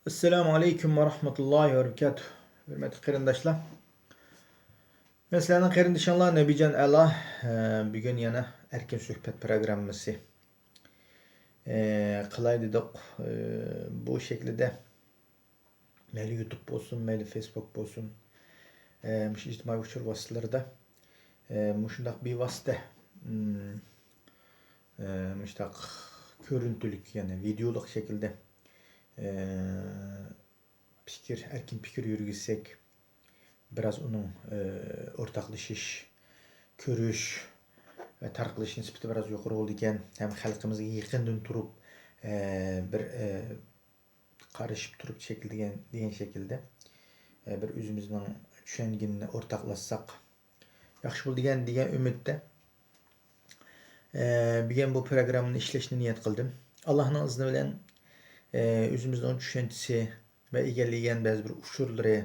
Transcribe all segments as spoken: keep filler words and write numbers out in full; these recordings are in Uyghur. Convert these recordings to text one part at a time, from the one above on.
ئەسسالامۇ ئەلەيكۇم ۋە رەھمەتۇللاھى ۋە بەرىكاتۇھ. ھۆرمەتلىك قېرىنداشلار. مەن سىلەرنىڭ قېرىندىشىڭلار نەبىجان ئەلا. ئە، بۈگۈن يەنە ئەركىن سۆھبەت پروگراممىسى، ئە، قىلاي دېدۇق. ئە، بۇ شەكلىدە مەيلى يۇتۇب بولسۇن، مەيلى فېيسبۇك بولسۇن، ئە، مۇشۇ ئىجتىمائىي ئۇچۇر ۋاسىتىلىرىدا، ئە، مۇشۇنداق بىۋاسىتە، ئىم، ئە، مۇشۇنداق كۆرۈنتىلىك، يەنى ۋىدېئولۇق شەكىلدە، ئە، پىكىر، ئەركىن پىكىر يۈرگۈزسەك، بىراز ئۇنىڭ، ئە، ئورتاقلىشىش، كۆرۈش ۋە تارقىلىش نىسبىتى بىراز يۇقىرى بولىدىكەن. ھەم خەلقىمىزگە يېقىندىن تۇرۇپ، ئە، بىر، ئە، قارىشىپ تۇرۇپ شەكىل دېگەن، دېگەن شەكىلدە، ئە، بىر ئۆزىمىزنىڭ چۈشەنگىنىنى ئورتاقلاشساق ياخشى بولىدىكەن دېگەن ئۈمىدتە، ئە، بۈگۈن بۇ پروگراممىنى ئىشلەشنى نىيەت قىلدىم. ئاللاھنىڭ ئىزنى بىلەن، ئە، ئۆزىمىزنىڭ چۈشەنچىسى ۋە ئىگىلىگەن بەزى بىر ئۇچۇرلىرى،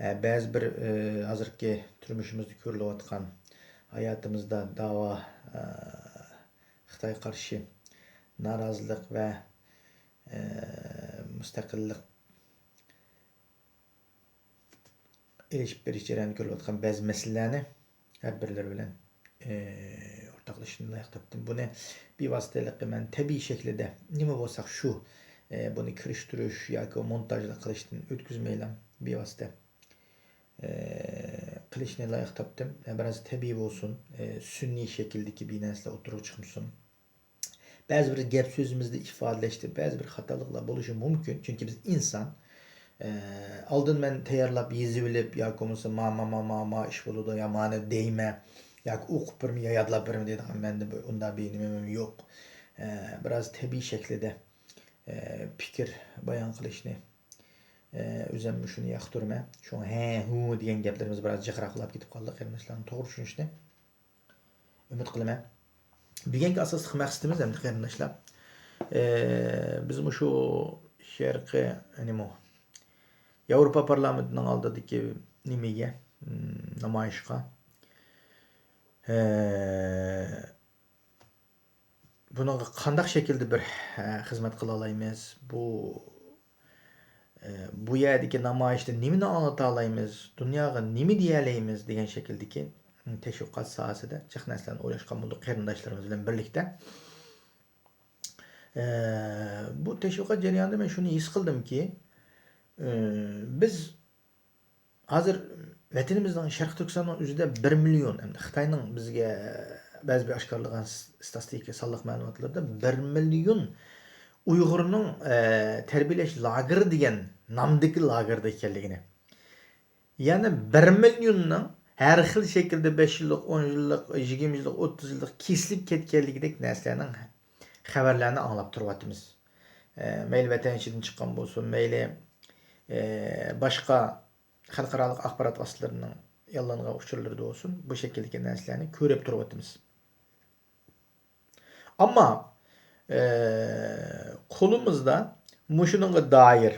ئە، بەزى بىر، ئە، ھازىرقى تۇرمۇشىمىزدا كۆرۈلۈۋاتقان، ھاياتىمىزدا داۋا، ئە، خىتايغا قارشى نارازىلىق ۋە، ئە، مۇستەقىللىق ئېلىشىپ بېرىش جەريانىدا كۆرۈلۈۋاتقان بەزى مەسىلىلەرنى ھەر بىرلىرى بىلەن، ئى، ئورتاقلىشىشنى لايىق تاپتىم. بۇنى بىۋاسىتە ھېلىقى مەن تەبىئىي شەكلىدە نېمە بولساق شۇ، ئى، بۇنى كىرىشتۈرۈش ياكى مونتاژلىق قىلىشتىن ئۆتكۈزمەيلا بىۋاسىتە، ئى، قىلىشنى لايىق تاپتىم. بىراز تەبىئىي بولسۇن، ئى، سۈنئىي شەكىلدىكى بىر نەرسىلەر ئوتتۇرىغا چىقمىسۇن. بەزى بىر گەپ سۆزىمىزدە ئىپادىلەشتە بەزى بىر خاتالىقلار بولۇشى مۇمكىن، چۈنكى بىز ئىنسان. ئە، ئالدىن مەن تەييارلاپ يېزىۋېلىپ ياكى بولمىسا ما، ما، ما، ما، ما ئىش بولىدۇ، يا مانى دەيمەن، ياكى ئوقۇپ بېرىمەن، يا يادلاپ بېرىمەن دەيدىغان مەندە بۇ، ئۇنداق بىر نېمىمۇ يوق. ئە، بىراز تەبىئىي شەكلىدە، ئە، پىكىر بايان قىلىشنى، ئە، ئۆزۈم شۇنى ياقتۇرىمەن. شۇڭا ھە، ھۇ دېگەن گەپلىرىمىز بىراز جىقراقلاپ كېتىپ قالدى، قېرىنداشلارنىڭ توغرا چۈشىنىشىنى ئۈمىد قىلىمەن. بۈگۈنكى ئاساسلىق مەقسىتىمىز ئەمدى قېرىنداشلار، ئى، بىز مۇشۇ شەرقىي، نېمە، ياۋروپا پارلامېنتىنىڭ ئالدىدىكى نېمىگە، م، نامايىشقا، ئى، بۇنىڭغا قانداق شەكىلدە بىر، ئە، خىزمەت قىلالايمىز؟ بۇ، ئە، بۇ يەردىكى نامايىشتا نېمىنى ئاڭلىتالايمىز؟ دۇنياغا نېمە دېيەلەيمىز؟ دېگەن شەكىلدىكى، م، تەشۋىقات ساھەسىدە جىق نەرسىلەرنى ئويلاشقان بولدۇق قېرىنداشلىرىمىز بىلەن بىرلىكتە. ئە، بۇ تەشۋىقات جەريانىدا مەن شۇنى ھېس قىلدىمكى، ئە، بىز ھازىر ۋەتىنىمىزنىڭ، شەرقىي تۈركىستاننىڭ ئۆزىدە بىر مىليون، ئەمدى خىتاينىڭ بىزگە بەزى بىر ئاشكارىلىغان س-، ستاتىستىكا، سانلىق مەلۇماتلىرىدا بىر مىليون ئۇيغۇرنىڭ، ئە، تەربىيەلەش لاگېرى دېگەن نامدىكى لاگېردا ئىكەنلىكىنى، يەنى بىر مىليوننىڭ ھەر خىل شەكىلدە بەش يىللىق، ئون يىللىق، يىگىرمە يىللىق، ئوتتۇز يىللىق كېسىلىپ كەتكەنلىكىدەك نەرسىلەرنىڭ خەۋەرلەرنى ئاڭلاپ تۇرۇۋاتىمىز. ئە، مەيلى ۋەتەن ئىچىدىن چىققان بولسۇن، مەيلى، ئە، باشقا خەلقئارالىق ئاخبارات ۋاسىتىلىرىنىڭ يوللانغان ئۇچۇرلىرىدا بولسۇن، بۇ شەكىلدىكى نەرسىلەرنى كۆرۈپ تۇرۇۋاتىمىز. ئەمما، ئە، قولىمىزدا مۇشۇنىڭغا دائىر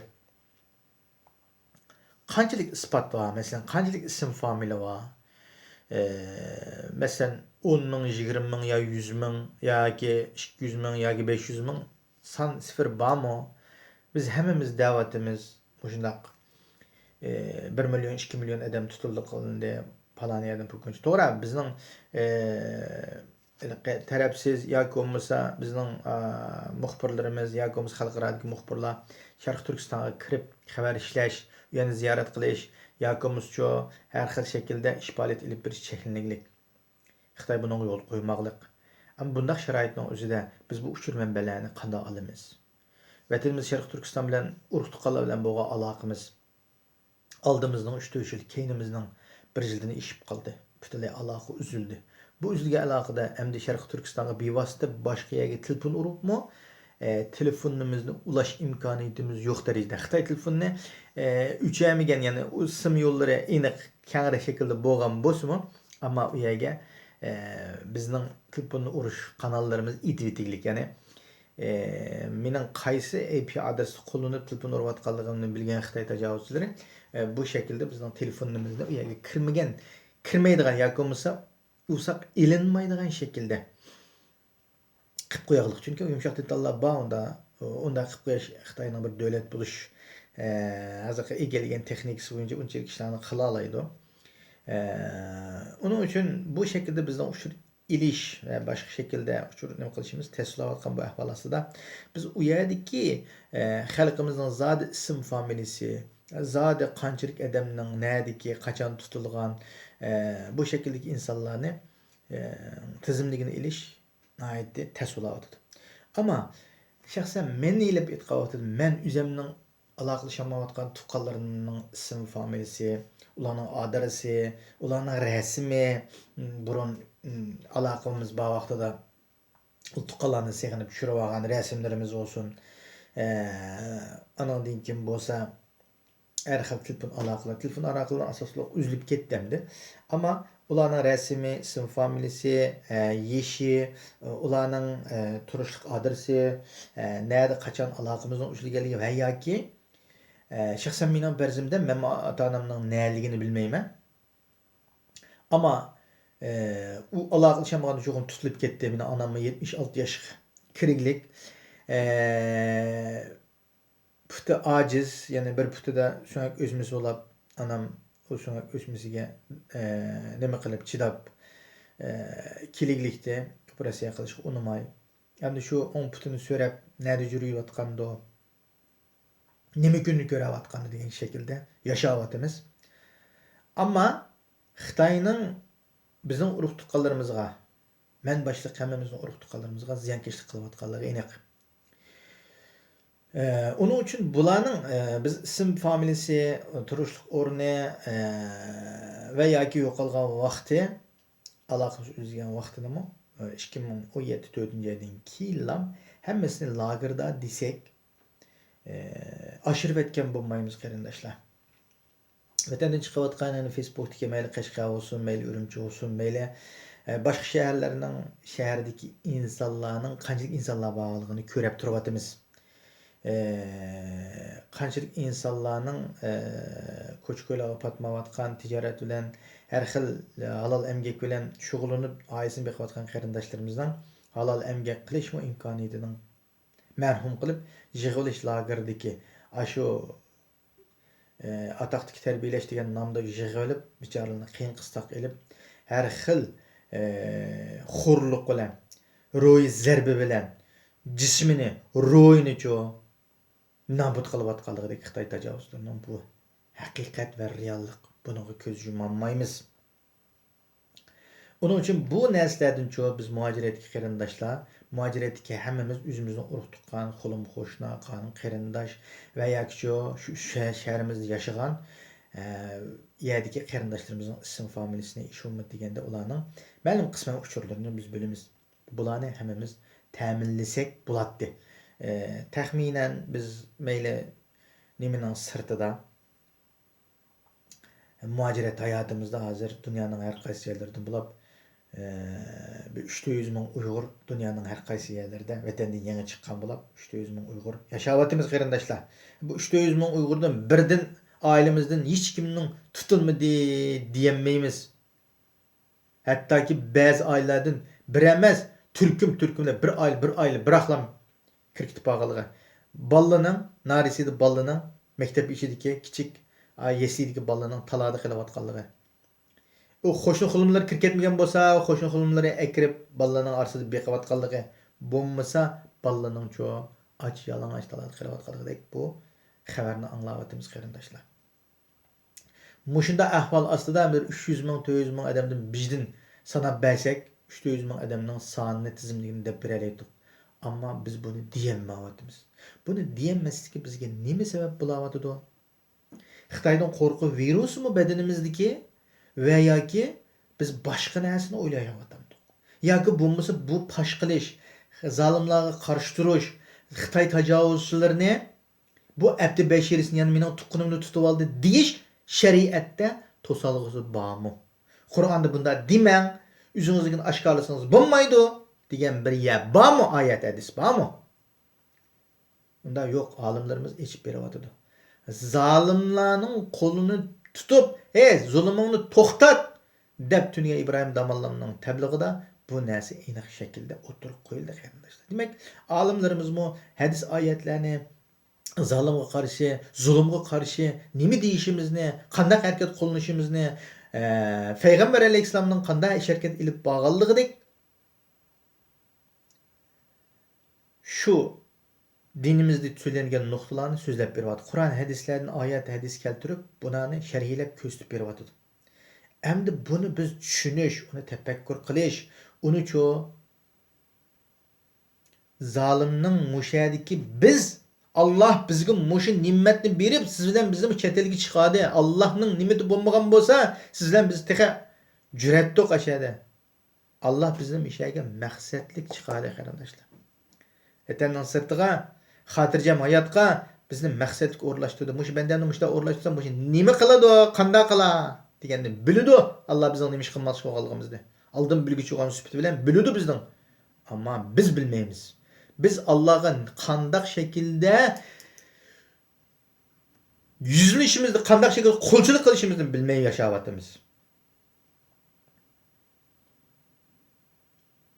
قانچىلىك ئىسپات بار؟ مەسىلەن، قانچىلىك ئىسىم فامىلە بار؟ ئە، مەسىلەن، ئون مىڭ، يىگىرمە مىڭ يا يۈز مىڭ ياكى ئىككى يۈز مىڭ ياكى بەش يۈز مىڭ سان سىفىر بارمۇ؟ بىز ھەممىمىز دەۋاتىمىز، مۇشۇنداق، ئى، بىر مىليون، ئىككى مىليون ئادەم تۇتۇلدى، قىلىندى، پالان يەردىن پۇل كۆچۈردى. توغرا، بىزنىڭ، ئى، ھېلىقى تەرەپسىز ياكى بولمىسا بىزنىڭ، ئا، مۇخبىرلىرىمىز ياكى بولمىسا خەلقئارادىكى مۇخبىرلار شەرقىي تۈركىستانغا كىرىپ خەۋەر ئىشلەش، ئۇ يەرنى زىيارەت قىلىش ياكى بولمىسىچۇ ھەر خىل شەكىلدە ئىش پائالىيىتى ئېلىپ بېرىش چەكلىنىگلىك. خىتاي بۇنىڭغا يول قويماقلىق. ئەمما بۇنداق شارائىتنىڭ ئۆزىدە بىز بۇ ئۇچۇر مەنبەلەرنى قانداق ئالىمىز؟ ۋەتىنىمىز شەرقىي تۈركىستان بىلەن ئۇرۇق تۇغقانلار بىلەن بولغان ئالاقىمىز ئالدىمىزنىڭ ئۈچ تۆت يىل، كەينىمىزنىڭ بىر يىلدىن ئېشىپ قالدى. پۈتۈنلەي ئالاقە ئۈزۈلدى. بۇ ئۈزۈلگەن ئالاقىدە ئەمدى شەرقىي تۈركىستانغا بىۋاسىتە باشقا يەرگە تېلېفون ئۇرۇپمۇ، ئە، تېلېفونىمىزنى ئۇلاش ئىمكانىيىتىمىز يوق دەرىجىدە. خىتاي تېلېفونىنى، ئە، ئۆچۈرمىگەن، يەنى ئۇ سىم يوللىرى ئېنىق، كەڭرى شەكىلدە بولغان بولسىمۇ، ئەمما ئۇ يەرگە، ئە، بىزنىڭ تېلېفوننى ئۇرۇش قاناللىرىمىز ئېتىۋېتىگلىك، يەنى، ئى، مېنىڭ قايسى ئاي پى ئادرېسنى قوللىنىپ تېلېفون ئۇرۇۋاتقانلىقىمنى بىلگەن خىتاي تاجاۋۇزچىلىرى، ئى، بۇ شەكىلدە بىزنىڭ تېلېفونىمىزنى ئۇ يەرگە كىرمىگەن، كىرمەيدىغان ياكى بولمىسا ئۇرساق ئېلىنمايدىغان شەكىلدە قىلىپ قوياغلىق. چۈنكى يۇمشاق دېتاللار بار ئۇندا. ئۇنداق قىلىپ قويۇش خىتاينىڭ بىر دۆلەت بولۇش ئە، ھازىرقى ئىگىلىگەن تېخنىكىسى بويىچە ئۇنچىلىك ئىشلارنى قىلالايدۇ. ئە، ئۇنىڭ ئۈچۈن بۇ شەكىلدە بىزنىڭ ئۇچۇر ئېلىش ۋە باشقا شەكىلدە ئۇچۇر نېمە قىلىشىمىز، تەستىقلاۋاتقان بۇ ئەھۋال ئاستىدا، بىز ئۇ يەردىكى، ئە، خەلقىمىزنىڭ زادى ئىسىم فامىلىسى، زادى قانچىلىك ئادەمنىڭ نەدىكى، قاچان تۇتۇلغان، ئە، بۇ شەكىلدىكى ئىنسانلارنى، ئە، تىزىملىكىنى ئېلىش ناھايىتى تەس بولاۋاتىدۇ. ئەمما شەخسەن مەن ئېلىپ ئېيتقان ۋاقتىدا، مەن ئۆزۈمنىڭ ئالاقىلىشالمايۋاتقان تۇغقانلىرىمنىڭ ئىسىم فامىلىسى، ئۇلارنىڭ ئادرېسى، ئۇلارنىڭ رەسىمى، بۇرۇن ئالاقىمىز بار ۋاقتىدا تۇغقانلارنى سېغىنىپ چۈشۈرۈۋالغان رەسىملىرىمىز بولسۇن. ئە، ئانىڭدىن كېيىن بولسا ھەر خىل تېلېفون ئالاقىلىرى، تېلېفون ئالاقىلىرى ئاساسلىق ئۈزۈلۈپ كەتتى ئەمدى. ئەمما ئۇلارنىڭ رەسىمى، ئىسىم فامىلىسى، ئە، يېشى، ئۇلارنىڭ، ئە، تۇرۇشلۇق ئادرېسى، ئە، نەدە، قاچان ئالاقىمىزنىڭ ئۈزۈلگەنلىكى ۋە ياكى، ئە، شەخسەن مېنىڭ پەرزىمدە مەن ئاتا-ئانامنىڭ نەلىكىنى بىلمەيمەن. ئەمما، ئە، ئۇ ئالاقىلىشالمىغان چوغۇم تۇتۇلۇپ كەتتى. مېنىڭ ئاناممۇ يەتمىش ئالتە ياشقا كىرگلىك. ئە، پۇتى ئاجىز، يەنى بىر پۇتىدا سۆڭەك ئۆسمىسى بولاپ، ئانام ئۇ سۆڭەك ئۆسمىسىگە، ئە، نېمە قىلىپ چىداپ، ئە، كىرگلىكتە ئوپېراتسىيە قىلىشقا ئۇنىماي. ئەمدى شۇ ئوڭ پۇتىنى سۆرەپ، نەدە يۈرۈۋاتقاندۇ، نېمە كۈننى كۆرۈۋاتقاندۇ دېگەن شەكىلدە ياشاۋاتىمىز. ئەمما خىتاينىڭ بىزنىڭ ئۇرۇق-تۇغقانلىرىمىزغا، مەن باشلىق ھەممىمىزنىڭ ئۇرۇق-تۇغقانلىرىمىزغا زىيانكەشلىك قىلىۋاتقانلىقى ئېنىق. ئە، ئۇنىڭ ئۈچۈن بۇلارنىڭ، ئە، بىز ئىسىم فامىلىسى، تۇرۇشلۇق ئورنى، ئە، ۋە ياكى يوقالغان ۋاقتى، ئالاقىمىز ئۈزۈلگەن ۋاقتىنىمۇ، ئە، ئىككى مىڭ ئون يەتتە تۆتىنچى ئايدىن كېيىنلا ھەممىسىنى لاگېردا دېسەك، ئە، ئاشۇرۇۋەتكەن بولمايمىز، قېرىنداشلار. ۋەتەندىن چىقىۋاتقان، يەنى فېيسبۇكتىكى مەيلى قەشقەر بولسۇن، مەيلى ئۈرۈمچى بولسۇن، مەيلى، ئە، باشقا شەھەرلەرنىڭ، شەھەردىكى ئىنسانلارنىڭ قانچىلىك ئىنسانلار بارلىقىنى كۆرۈپ تۇرۇۋاتىمىز. ئە، قانچىلىك ئىنسانلارنىڭ، ئە، كوچا-كويلارغا پاتمايۋاتقان، تىجارەت بىلەن، ھەر خىل، ئە، ھالال ئەمگەك بىلەن شۇغۇللىنىپ، ئائىلىسىنى بېقىۋاتقان قېرىنداشلىرىمىزنىڭ ھالال ئەمگەك قىلىشمۇ ئىمكانىيىتىنىڭ مەھرۇم قىلىپ، يىغىۋېلىش لاگېرىدىكى ئاشۇ، ئە، ئاتاقتىكى تەربىيەلەش دېگەن نامدا يىغىۋېلىپ، بىچارىلەرنى قىيىن-قىستاق ئېلىپ، ھەر خىل، ئە، خورلۇق بىلەن، روھىي زەربە بىلەن جىسمىنى، روھىنىچۇ نابۇت قىلىۋاتقانلىقىدەك خىتاي تاجاۋۇزلىرىنىڭ بۇ ھەقىقەت ۋە رېئاللىق. بۇنىڭغا كۆز يۇمالمايمىز. ئۇنىڭ ئۈچۈن بۇ نەرسىلەردىنچۇ بىز مۇھاجىرەتتىكى قېرىنداشلار، مۇھاجىرەتتىكى ھەممىمىز ئۆزىمىزنىڭ ئۇرۇق-تۇغقان، قولۇم-قوشنا، قېرىن-قېرىنداش ۋە ياكىچۇ شۇ شە-، شەھىرىمىزدە ياشىغان، ئە، يەردىكى قېرىنداشلىرىمىزنىڭ ئىسىم فامىلىسىنى، شۇمۇ دېگەندە ئۇلارنىڭ مەلۇم قىسمەن ئۇچۇرلىرىنى بىز بىلىمىز. بۇلارنى ھەممىمىز تەمىنلىسەك بولاتتى. ئە، تەخمىنەن بىز مەيلى نېمىنىڭ سىرتىدا، مۇھاجىرەت ھاياتىمىزدا ھازىر دۇنيانىڭ ھەر قايسى يەرلىرىدىن بولۇپ، ئە، بىر ئۈچ تۆت يۈز مىڭ ئۇيغۇر دۇنيانىڭ ھەر قايسى يەرلىرىدە ۋەتەندىن يېڭى چىققان بولۇپ، ئۈچ تۆت يۈز مىڭ ئۇيغۇر ياشاۋاتىمىز، قېرىنداشلار. بۇ ئۈچ تۆت يۈز مىڭ ئۇيغۇردىن بىردىن، ئائىلىمىزدىن ھېچكىمنىڭ تۇتۇلمىدى دېيەلمەيمىز. ھەتتاكى بەزى ئائىلىلەردىن بىر ئەمەس، تۈركۈم، تۈركۈملەر بىر ئائىلە، بىر ئائىلە، بىراقلا كىرىپ كېتىپ قالغانلىقى. بالىنىڭ، نارەسىدە بالىنىڭ مەكتەپ ئىچىدىكى كىچىك، ئا، يەسلىدىكى بالىنىڭ تالادا قېلىۋاتقانلىقى. ئۇ قوشنا قولۇملىرى كىرىپ كەتمىگەن بولسا، قوشنا قولۇملىرى ئەكىرىپ بالىلارنىڭ ئارىسىدا بېقىۋاتقانلىقى. بولمىسا بالىلارنىڭچۇ ئاچ يالىڭاچ تالادا قېلىۋاتقانلىقىدەك بۇ خەۋەرنى ئاڭلاۋاتىمىز، قېرىنداشلار. مۇشۇنداق ئەھۋال ئاستىدا بىر ئۈچ يۈز مىڭ، تۆت يۈز مىڭ ئادەمدىن بېشىدىن ساناپ بەرسەك، ئۈچ تۆت يۈز مىڭ ئادەمنىڭ سانىنى، تىزىملىكىنى دەپ بېرەلەيتتۇق. ئەمما بىز بۇنى دېيەلمەيۋاتىمىز. بۇنى دېيەلمەسلىككە بىزگە نېمە سەۋەب بولاۋاتىدۇ؟ خىتايدىن قورقۇ ۋىرۇسىمۇ بەدىنىمىزدىكى ۋە ياكى بىز باشقا نەرسىنى ئويلايۋاتامدۇق؟ ياكى بولمىسا بۇ پاش قىلىش، زالىملارغا قارشى تۇرۇش، خىتاي تاجاۋۇزچىلىرىنى بۇ ئەبدى بەشىرىسىنى، يەنى مېنىڭ تۇغقىنىمنى تۇتۇۋالدى دېيىش شەرىئەتتە توسالغۇسى بارمۇ؟ قۇرئاندا بۇنداق دېمەڭ، ئۆزىڭىزنىڭكىنى ئاشكارىلىسىڭىز بولمايدۇ دېگەن بىر يەر بارمۇ؟ ئايەت، ھەدىس بارمۇ؟ ئۇنداق يوق، ئالىملىرىمىز ئېچىپ بېرىۋاتىدۇ. زالىملارنىڭ قولىنى تۇتۇپ، ھەي، زۇلۇمۇڭنى توختات دەپ تۈنۈگۈن ئىبراھىم داموللامنىڭ تەبلىغىدا بۇ نەرسە ئېنىق شەكىلدە ئوتتۇرىغا قويۇلدى، قېرىنداشلار. دېمەك، ئالىملىرىمىزمۇ ھەدىس ئايەتلەرنى زالىمغا قارشى، زۇلۇمغا قارشى نېمە دېيىشىمىزنى، قانداق ھەرىكەت قوللىنىشىمىزنى، ئە، پەيغەمبەر ئەلەيھىسسالامنىڭ قانداق ئىش ھەرىكەت ئېلىپ بارغانلىقىدەك، شۇ دىنىمىزدا سۆزلەنگەن نۇقتىلارنى سۆزلەپ بېرىۋاتىدۇ. قۇرئان، ھەدىسلەردىن ئايەت، ھەدىس كەلتۈرۈپ، بۇلارنى شەرھلەپ كۆرسىتىپ بېرىۋاتىدۇ. ئەمدى بۇنى بىز چۈشىنىش، ئۇنى تەپەككۇر قىلىش، ئۇنىچۇ زالىمنىڭ مۇشۇ يەردىكى بىز، ئاللاھ بىزگە مۇشۇ نېمەتنى بېرىپ، سىز بىلەن بىزنى چەت ئەلگە چىقاردى. ئاللاھنىڭ نېمىتى بولمىغان بولسا، سىز بىلەن بىز تېخى جۈرەتتۇق ئاشۇ يەردە. ئاللاھ بىزنى مۇشۇ يەرگە مەقسەتلىك چىقاردى، قېرىنداشلار. ۋەتەننىڭ سىرتىغا، خاتىرجەم ھاياتقا بىزنى مەقسەتلىك ئورۇنلاشتۇردى. مۇشۇ بەندەمنى مۇشۇنداق ئورۇنلاشتۇرسام، مۇشۇ نېمە قىلىدۇ، قانداق قىلا دېگەننى بىلىدۇ. ئاللاھ بىزنىڭ نېمە ئىش قىلماقچى بولغانلىقىمىزنى ئالدىن بىلگۈچى بولغان سۈپىتى بىلەن بىلىدۇ بىزنىڭ. ئەمما بىز بىلمەيمىز. بىز ئاللاھقا قانداق شەكىلدە يۈزلىنىشىمىزنى، قانداق شەكىلدە قولچىلىق قىلىشىمىزنى بىلمەي ياشاۋاتىمىز.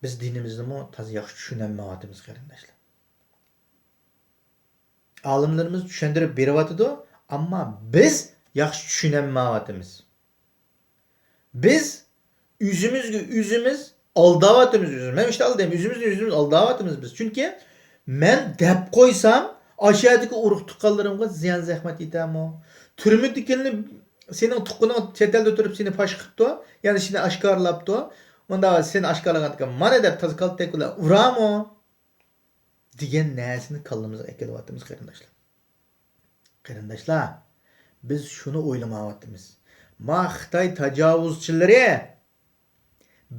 بىز دىنىمىزنىمۇ تازا ياخشى چۈشىنەلمەيۋاتىمىز، قېرىنداشلار. ئالىملىرىمىز چۈشەندۈرۈپ بېرىۋاتىدۇ، ئەمما بىز ياخشى چۈشىنەلمەيۋاتىمىز. بىز ئۆزىمىزگە ئۆزىمىز ئالداۋاتىمىز. ئۆزىمىز، مەن ئىشتە ئالدايمەن، ئۆزىمىزنى ئۆزىمىز ئالداۋاتىمىز بىز. چۈنكى مەن دەپ قويسام، ئاشۇ يەردىكى ئۇرۇق تۇغقانلىرىمغا زىيان زەخمەت يېتەرمۇ؟ تۈرمىدىكىنى سېنىڭ تۇغقىنىڭ چەت ئەلدە تۇرۇپ سېنى پاش قىپتۇ، يەنى سېنى ئاشكارىلاپتۇ. مۇنداق سېنى ئاشكارىلىغاندىكىن مانا دەپ تازا كالتەك بىلەن ئۇرامۇ؟ دېگەن نەرسىنى كاللىمىزغا ئەكېلىۋاتىمىز، قېرىنداشلار. قېرىنداشلار، بىز شۇنى ئويلىمايۋاتىمىز. ما خىتاي تاجاۋۇزچىلىرى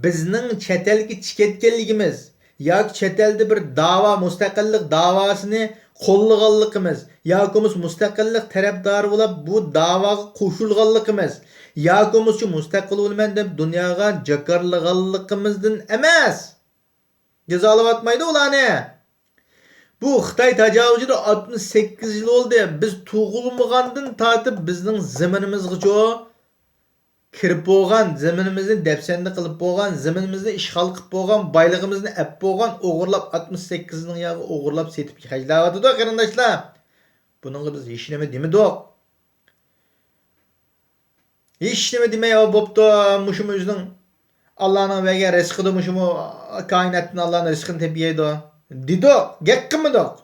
بىزنىڭ چەت ئەلگە چىقىۋەتكەنلىكىمىز ياكى چەت ئەلدە بىر داۋا، مۇستەقىللىق داۋاسىنى قوللىغانلىقىمىز ياكى بولمىسا مۇستەقىللىق تەرەپدارى بولۇپ بۇ داۋاغا قوشۇلغانلىقىمىز ياكى بولمىسا مۇستەقىل بولىمەن دەپ دۇنياغا جاكارلىغانلىقىمىزدىن ئەمەس. جازالىۋاتمايدۇ ئۇلارنى. بۇ خىتاي تاجاۋۇزچىلىرى ئاتمىش سەككىز يىل بولدى. بىز تۇغۇلمىغاندىن تارتىپ بىزنىڭ زېمىنىمىزغىچۇ كىرىپ بولغان، زېمىنىمىزنى دەپسەندە قىلىپ بولغان، زېمىنىمىزنى ئىشغال قىلىپ بولغان، بايلىقىمىزنى ئەپ بولغان، ئوغرىلاپ، ئاتمىش سەككىز مىڭ ياغا ئوغرىلاپ سېتىپ خەجلەۋاتىدۇ، قېرىنداشلار. بۇنىڭغا بىز ھېچنېمە دېمىدۇق. ھېچنېمە دېمەي، ئاۋۇ بوپتۇ، مۇشۇمۇ ئۆزىنىڭ، ئاللانىڭ بەرگەن رىزقىدۇ، مۇشۇمۇ كائىناتتىن ئاللانىڭ رىزقىنى تېپىپ يەيدۇ دېدۇق، گەپ قىلمىدۇق.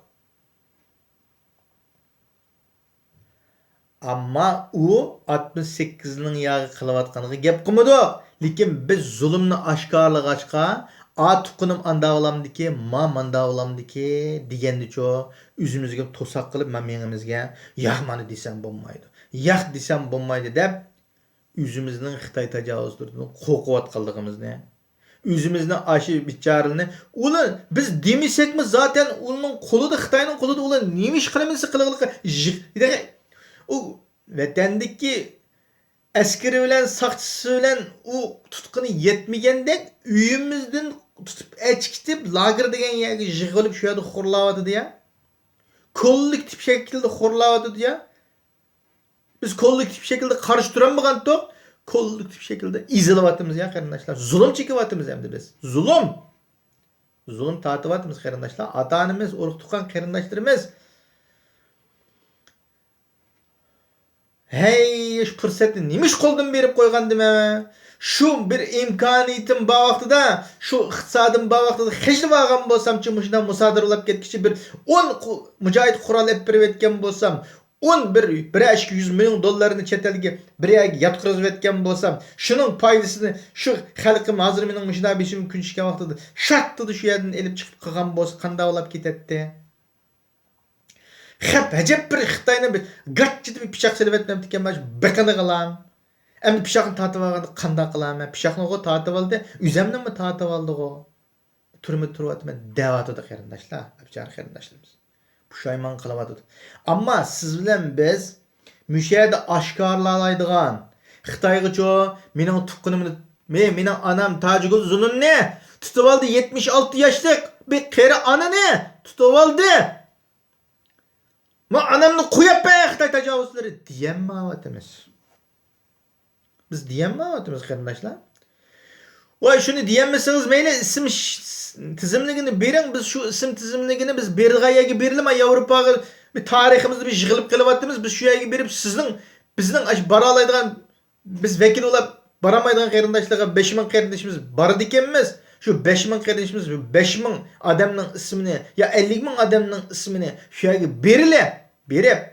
ئەمما ئۇ ئاتمىش سەككىز مىڭ ياغا قىلىۋاتقانغا گەپ قىلمىدۇق. لېكىن بىز زۇلۇمنى ئاشكارىلىغاچقا، ئا تۇغقىنىم ئاندا بولامدىكى، ما ماندا بولامدىكى دېگەندىچۇ، ئۆزىمىزگە توساق قىلىپ، مانا مېڭىمىزگە، ياق، مانا دېسەم بولمايدۇ، ياق دېسەم بولمايدۇ دەپ، ئۆزىمىزنىڭ خىتاي تاجاۋۇزچىلىرىدىن قورقۇۋاتقانلىقىمىزنى، ئۆزىمىزنىڭ ئاشۇ بىچارىلىرىنى، ئۇلار بىز دېمىسەكمۇ، زاتەن ئۇنىڭ قولىدا، خىتاينىڭ قولىدا ئۇلار نېمە ئىش قىلىمىز قىلغىلىقى، يىغ-، يەنى ئۇ ۋەتەندىكى ئەسكىرى بىلەن ساقچىسى بىلەن ئۇ تۇتقىنى يەتمىگەندەك، ئۆيىمىزدىن تۇتۇپ ئەچىكىتىپ، لاگېر دېگەن يەرگە يىغىۋېلىپ، شۇ يەردە خورلاۋاتىدۇ يا. كوللېكتىپ شەكىلدە خورلاۋاتىدۇ يا. بىز كوللېكتىپ شەكىلدە قارشى تۇرالمىغانتۇق، كوللېكتىپ شەكىلدە ئېزىلىۋاتىمىز يا قېرىنداشلار. زۇلۇم چېكىۋاتىمىز ئەمدى بىز. زۇلۇم. زۇلۇم تارتىۋاتىمىز قېرىنداشلار. ئاتا-ئانىمىز، ئۇرۇق-تۇغقان قېرىنداشلىرىمىز. ھەي، شۇ پۇرسەتنى نېمە ئىش قولدىن بېرىپ قويغاندىمەن؟ شۇ بىر ئىمكانىيىتىم بار ۋاقتىدا، شۇ ئىقتىسادىم بار ۋاقتىدا خەجلىۋالغان بولسامچۇ، مۇشۇنداق مۇسادىرە بولاپ كەتكۈچە بىر ئون قۇ-، مۇجاھىد قورال ئېلىپ بېرىۋەتكەن بولسام، ئون بىر، بىرەر ئىككى يۈز مىليون دوللارنى چەت ئەلگە بىر يەرگە ياتقۇزۇۋەتكەن بولسام، شۇنىڭ پايدىسىنى شۇ خەلقىم ھازىر مېنىڭ مۇشۇنداق بېشىم كۈن چۈشكەن ۋاقتىدا شاتتىدە شۇ يەردىن ئېلىپ چىقىپ قىلغان بولسا قانداق بولاپ كېتەتتى؟ خەپ ئەجەب بىر خىتاينى بىر گاچچىدە بىر پىچاق سېلىۋەتمەپتىكەنمەن، بېقىنىغىلام. ئەمدى پىچاقنى تارتىۋالغاندا قانداق قىلارمەن؟ پىچاقنىغۇ تارتىۋالدى، ئۆزەمنىمۇ تارتىۋالدىغۇ. تۈرمىدە تۇرۇۋاتىمەن دەۋاتىدۇ قېرىنداشلار، بىچارە قېرىنداشلىرىمىز. پۇشايمان قىلىۋاتىدۇ. ئەمما سىز بىلەن بىز مۇشۇ يەردە ئاشكارىلالايدىغان، خىتايغىچۇ، مېنىڭ تۇغقىنىمنى، مې-، مېنىڭ ئانام تاجىگۈل زۇنۇننى تۇتۇۋالدى، يەتمىش ئالتە ياشلىق بىر قېرى ئانىنى تۇتۇۋالدى. ما ئانامنى قويۇپ بەر خىتاي تاجاۋۇزچىلىرى دېيەلمەيۋاتىمىز. بىز دېيەلمەيۋاتىمىز قېرىنداشلار. ۋاي شۇنى دېيەلمىسىڭىز مەيلى، ئىسىم ش-، تىزىملىكىنى بېرىڭ، بىز شۇ ئىسىم تىزىملىكىنى بىز بېرىدىغان يەرگە بېرىلىمۇ، ياۋروپاغا بىز تارىخىمىزدا بىز يىغىلىپ قېلىۋاتىمىز. بىز شۇ يەرگە بېرىپ، سىزنىڭ، بىزنىڭ ئاشۇ بارالايدىغان، بىز ۋەكىل بولاپ بارالمايدىغان قېرىنداشلارغا بەش مىڭ قېرىندىشىمىز بارىدىكەنمىز. شۇ بەش مىڭ قېرىندىشىمىز، شۇ بەش مىڭ ئادەمنىڭ ئىسمىنى يا ئەللىك مىڭ ئادەمنىڭ ئىسمىنى شۇ يەرگە بېرىلە، بېرىپ،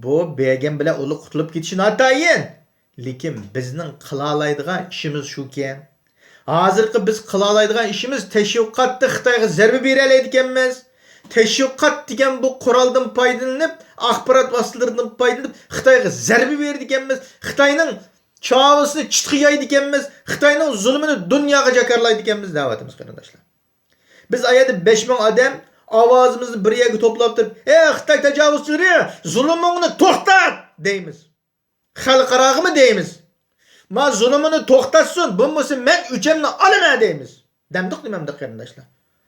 بۇ بەرگەن بىلەن ئۇلار قۇتۇلۇپ كېتىشى ناتايىن. لېكىن بىزنىڭ قىلالايدىغان ئىشىمىز شۇكەن. ھازىرقى بىز قىلالايدىغان ئىشىمىز، تەشۋىقاتتا خىتايغا زەربە بېرەلەيدىكەنمىز. تەشۋىقات دېگەن بۇ قورالدىن پايدىلىنىپ، ئاخبارات ۋاسىتىلىرىدىن پايدىلىنىپ، خىتايغا زەربە بېرىدىكەنمىز. خىتاينىڭ چاۋىسىنى چىتقا يايدىكەنمىز. خىتاينىڭ زۇلۇمىنى دۇنياغا جاكارلايدىكەنمىز دەۋاتىمىز، قېرىنداشلار. بىز ئايەردە بەش مىڭ ئادەم ئاۋازىمىزنى بىر يەرگە توپلاپ تۇرۇپ، ئەي خىتاي تاجاۋۇزچىلىرى، زۇلۇمۇڭنى توختات دەيمىز. خەلقئاراغىمۇ دەيمىز. ما زۇلۇمىنى توختاتسۇن، بولمىسا مەن ئۆچەمنى ئالىمەن دەيمىز. دەمدۇق نېمەمدۇق قېرىنداشلار؟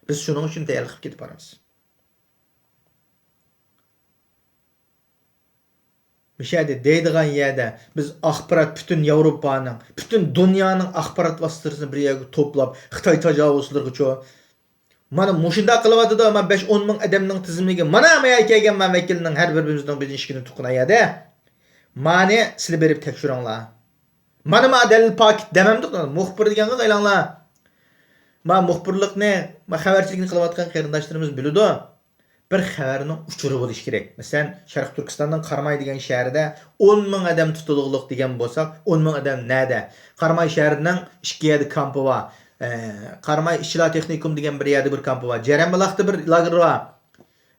بىز شۇنىڭ ئۈچۈن تەييارلىق قىلىپ كېتىپ بارىمىز. مۇشەدە دەيدىغان يەردە بىز ئاخبارات، پۈتۈن ياۋروپانىڭ، پۈتۈن دۇنيانىڭ ئاخبارات ۋاسىتىلىرىنى بىر يەرگە توپلاپ، خىتاي تاجاۋۇزچىلىرىغىچۇ، مانا مۇشۇنداق قىلىۋاتىدۇ، مانا بەش ئون مىڭ ئادەمنىڭ تىزىملىكى، مانا ما يەرگە كەلگەن ما ۋەكىلنىڭ ھەر بىر بىرىمىزنىڭ بېشىنى ئىشىكىنى تۇغقىنى ئايا دە. مانى سىلى بېرىپ تەكشۈرۈڭلار. مانا ما دەلىل پاكىت دەمەمدۇق، مۇخبىر دېگەنگە قايلاڭلار. ما مۇخبىرلىقنى، ما خەۋەرچىلىكنى قىلىۋاتقان قېرىنداشلىرىمىز بىلىدۇ. بىر خەۋەرنىڭ ئۇچۇرى بولۇشى كېرەك. مەسىلەن، شەرقىي تۈركىستاننىڭ قاراماي دېگەن شەھىرىدە ئون مىڭ ئادەم تۇتۇلغۇلۇق دېگەن بولساق، ئون مىڭ ئادەم نەدە؟ قاراماي شەھىرىنىڭ ئىككى يەردە كامپى بار. ئە، قاراماي ئىشچىلار تېخنىكوم دېگەن بىر يەردە بىر كامپى بار. جەرەنبۇلاقتا بىر لاگېر بار.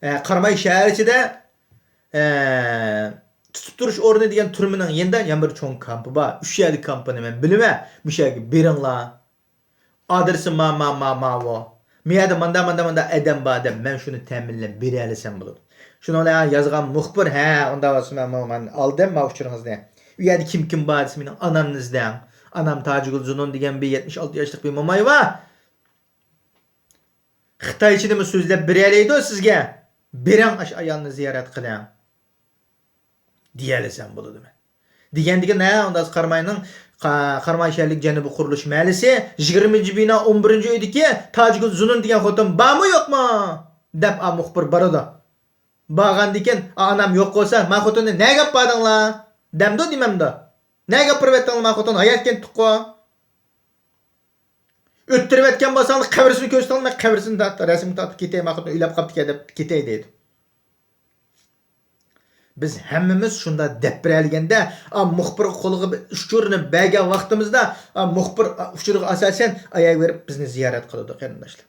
ئە، قاراماي شەھەر ئىچىدە، ئە، تۇتۇپ تۇرۇش ئورنى دېگەن تۈرمىنىڭ يېنىدا يەنە بىر چوڭ كامپى بار. ئۈچ يەردە كامپىنى مەن بىلىمەن. مۇشۇ يەرگە بېرىڭلار. ئادرېسى ما، ما، ما، ماۋۇ. مۇ يەردە ماندا، ماندا، ماندا ئادەم بار دەپ، مەن شۇنى تەمىنلەپ بېرەلىسەم بولىدۇ. شۇنىڭ بىلەن يازغان مۇخبىر، ھە، ئۇنداق بولسا مەن، مانا، مەن ئالدىم ما ئۇچۇرىڭىزنى. ئۇ يەردە كىم، كىم بار دېسە، مېنىڭ ئانامنى ئىزدەڭ. ئانام تاجىگۈل زۇنۇن دېگەن بىر يەتمىش ئالتە ياشلىق بىر موماي بار. خىتايچىنىمۇ سۆزلەپ بېرەلەيدۇ سىزگە. بېرىڭ، ئاشۇ ئايالنى زىيارەت قىلىڭ. دېيەلىسەم بولىدۇ مەن. دېگەندىكىن، ھە، ئۇنداق قاراماينىڭ، قا-، قاراماي شەھەرلىك جەنۇبىي قۇرۇلۇش مەھەللىسى، يىگىرمىنچى بىنا، ئون بىرىنچى ئۆيدىكى تاجىگۈل زۇنۇن دېگەن خوتۇن بارمۇ يوقمۇ؟ دەپ، ئا مۇخبىر بارىدۇ. بارغاندىكىن، ئا، ئانام يوق بولسا، ما خوتۇننى نەگە ئاپاردىڭلار؟ دەمدۇ دېمەمدۇ؟ نەگە ئاپىرىۋەتتىڭلار ما خوتۇننى؟ ھايات كەتتىققۇ. ئۆتتۈرۈۋەتكەن بولساڭلار، قەبرىسىنى كۆرسىتىڭلار، مەن قەبرىسىنى تارتىپ، رەسىمگە تارتىپ كېتەي، ما خوتۇن ئۆيلەپ قاپتىكەن دەپ كېتەي دەيدۇ. بىز ھەممىمىز شۇنداق دەپ بېرەلىگەندە، ئا، مۇخبىرغا قولىغا بىر ئۇچۇرنى بەرگەن ۋاقتىمىزدا، ئا، مۇخبىر، ئا، ئۇچۇرغا ئاساسەن ئاياغ بېرىپ بىزنى زىيارەت قىلىدۇ، قېرىنداشلار.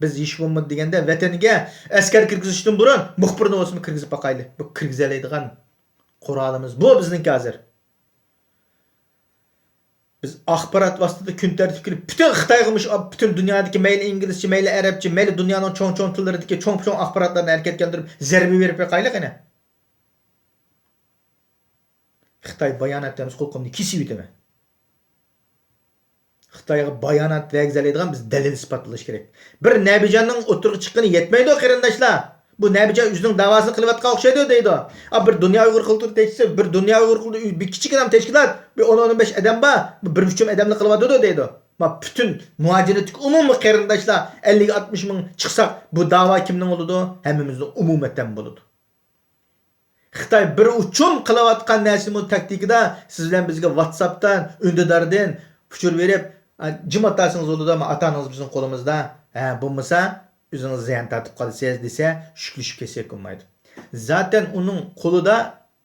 بىز ھېچ بولمىدى دېگەندە ۋەتەنگە ئەسكەر كىرگۈزۈشتىن بۇرۇن مۇخبىرنى بولسىمۇ كىرگۈزۈپ باقايلى. بۇ كىرگۈزەلەيدىغان قورالىمىز بۇ بىزنىڭكى ھازىر. بىز ئاخبارات ۋاسىتىسىدا كۈن تەرتىپكە كېلىپ، پۈتۈن خىتايغىمۇ شۇ، پۈتۈن دۇنيادىكى مەيلى ئىنگلىزچە، مەيلى ئەرەبچە، مەيلى دۇنيانىڭ چوڭ-چوڭ تىللىرىدىكى چوڭ-چوڭ ئاخباراتلارنى ھەرىكەتكە كەلتۈرۈپ، زەربە بېرىپ بېقايلى قېنى. خىتاي بايانات دەمسە قۇلىقىمنى كېسىۋېتىمەن. خىتايغا بايانات بەرگۈزەلەيدىغان بىز دەلىل ئىسپات بولۇش كېرەك. بىر نەبىجاننىڭ ئوتتۇرىغا چىققىنى يەتمەيدۇ، قېرىنداشلار. بۇ نەبىجان ئۆزىنىڭ داۋاسىنى قىلىۋاتقان ئوخشايدۇ دەيدۇ. ئا، بىر دۇنيا ئۇيغۇر قۇرۇلتىيى تەشكىلاتى، بىر دۇنيا ئۇيغۇر قۇرۇلتىيى، بىر كىچىككىنە تەشكىلات، بىر ئون، ئون بەش ئادەم بار، بۇ بىر ئۈچ ئادەملا قىلىۋاتىدۇ دەيدۇ. ما پۈتۈن مۇھاجىرەتتىكى ئومۇمىي قېرىنداشلار ئەللىك، ئاتمىش مىڭ چىقساق، بۇ داۋا كىمنىڭ بولىدۇ؟ ھەممىمىزنىڭ ئومۇمەن بولىدۇ. خىتاي بىر ئۇچۇم قىلىۋاتقان نەرسىمۇ تاكتىكىدا، سىز بىلەن بىزگە ۋاتساپتىن، ئۈندىداردىن ئۇچۇر بېرىپ، «ھە، جىم ئولتۇرسىڭىز بولىدۇ، ئاتا-ئانىڭىز بىزنىڭ قولىمىزدا، ھە، بولمىسا ئۆزىڭىز زىيان تارتىپ قالىسىز» دېسە، شۈكلىشىپ كەتسەك بولمايدۇ. زاتەن ئۇنىڭ قولىدا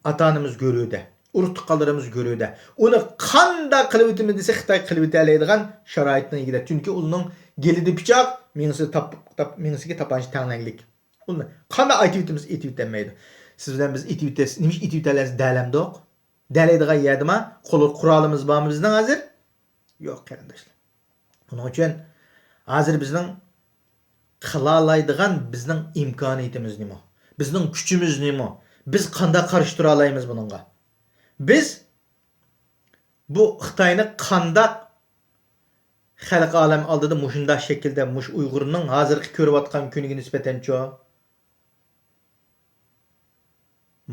ئاتا-ئانىمىز گۆرۈدە، ئۇرۇق-تۇغقانلىرىمىز گۆرۈدە. ئۇنى قانداق قىلىۋېتىمىز دېسە، خىتاي قىلىۋېتەلەيدىغان شارائىتنىڭ ئىگىدە. چۈنكى ئۇنىڭ گېلىدە پىچاق، مېڭىسى تاپ-، تاپ-، مېڭىسىگە تاپانچا تەڭلەڭلىك. ئۇنى قانداق ئېتىۋېتىمىز، ئېتىۋېتەلمەيدۇ. سىز بىلەن بىز ئېتىۋېتەس، نېمە ئىش ئېتىۋېتەلەيسىز دەلەمدۇق؟ دەلەيدىغان يەردىما؟ قول قورالىمىز بارمۇ بىزنىڭ ھازىر؟ يوق، قېرىنداشلار. ئۇنىڭ ئۈچۈن ھازىر بىزنىڭ قىلالايدىغان بىزنىڭ ئىمكانىيىتىمىز نېمە؟ بىزنىڭ كۈچىمىز نېمە؟ بىز قانداق قارشى تۇرالايمىز بۇنىڭغا؟ بىز بۇ خىتاينى قانداق خەلقى ئالەم ئالدىدا مۇشۇنداق شەكىلدە مۇشۇ ئۇيغۇرنىڭ ھازىرقى كۆرۈۋاتقان كۈنىگە نىسبەتەنچۇ؟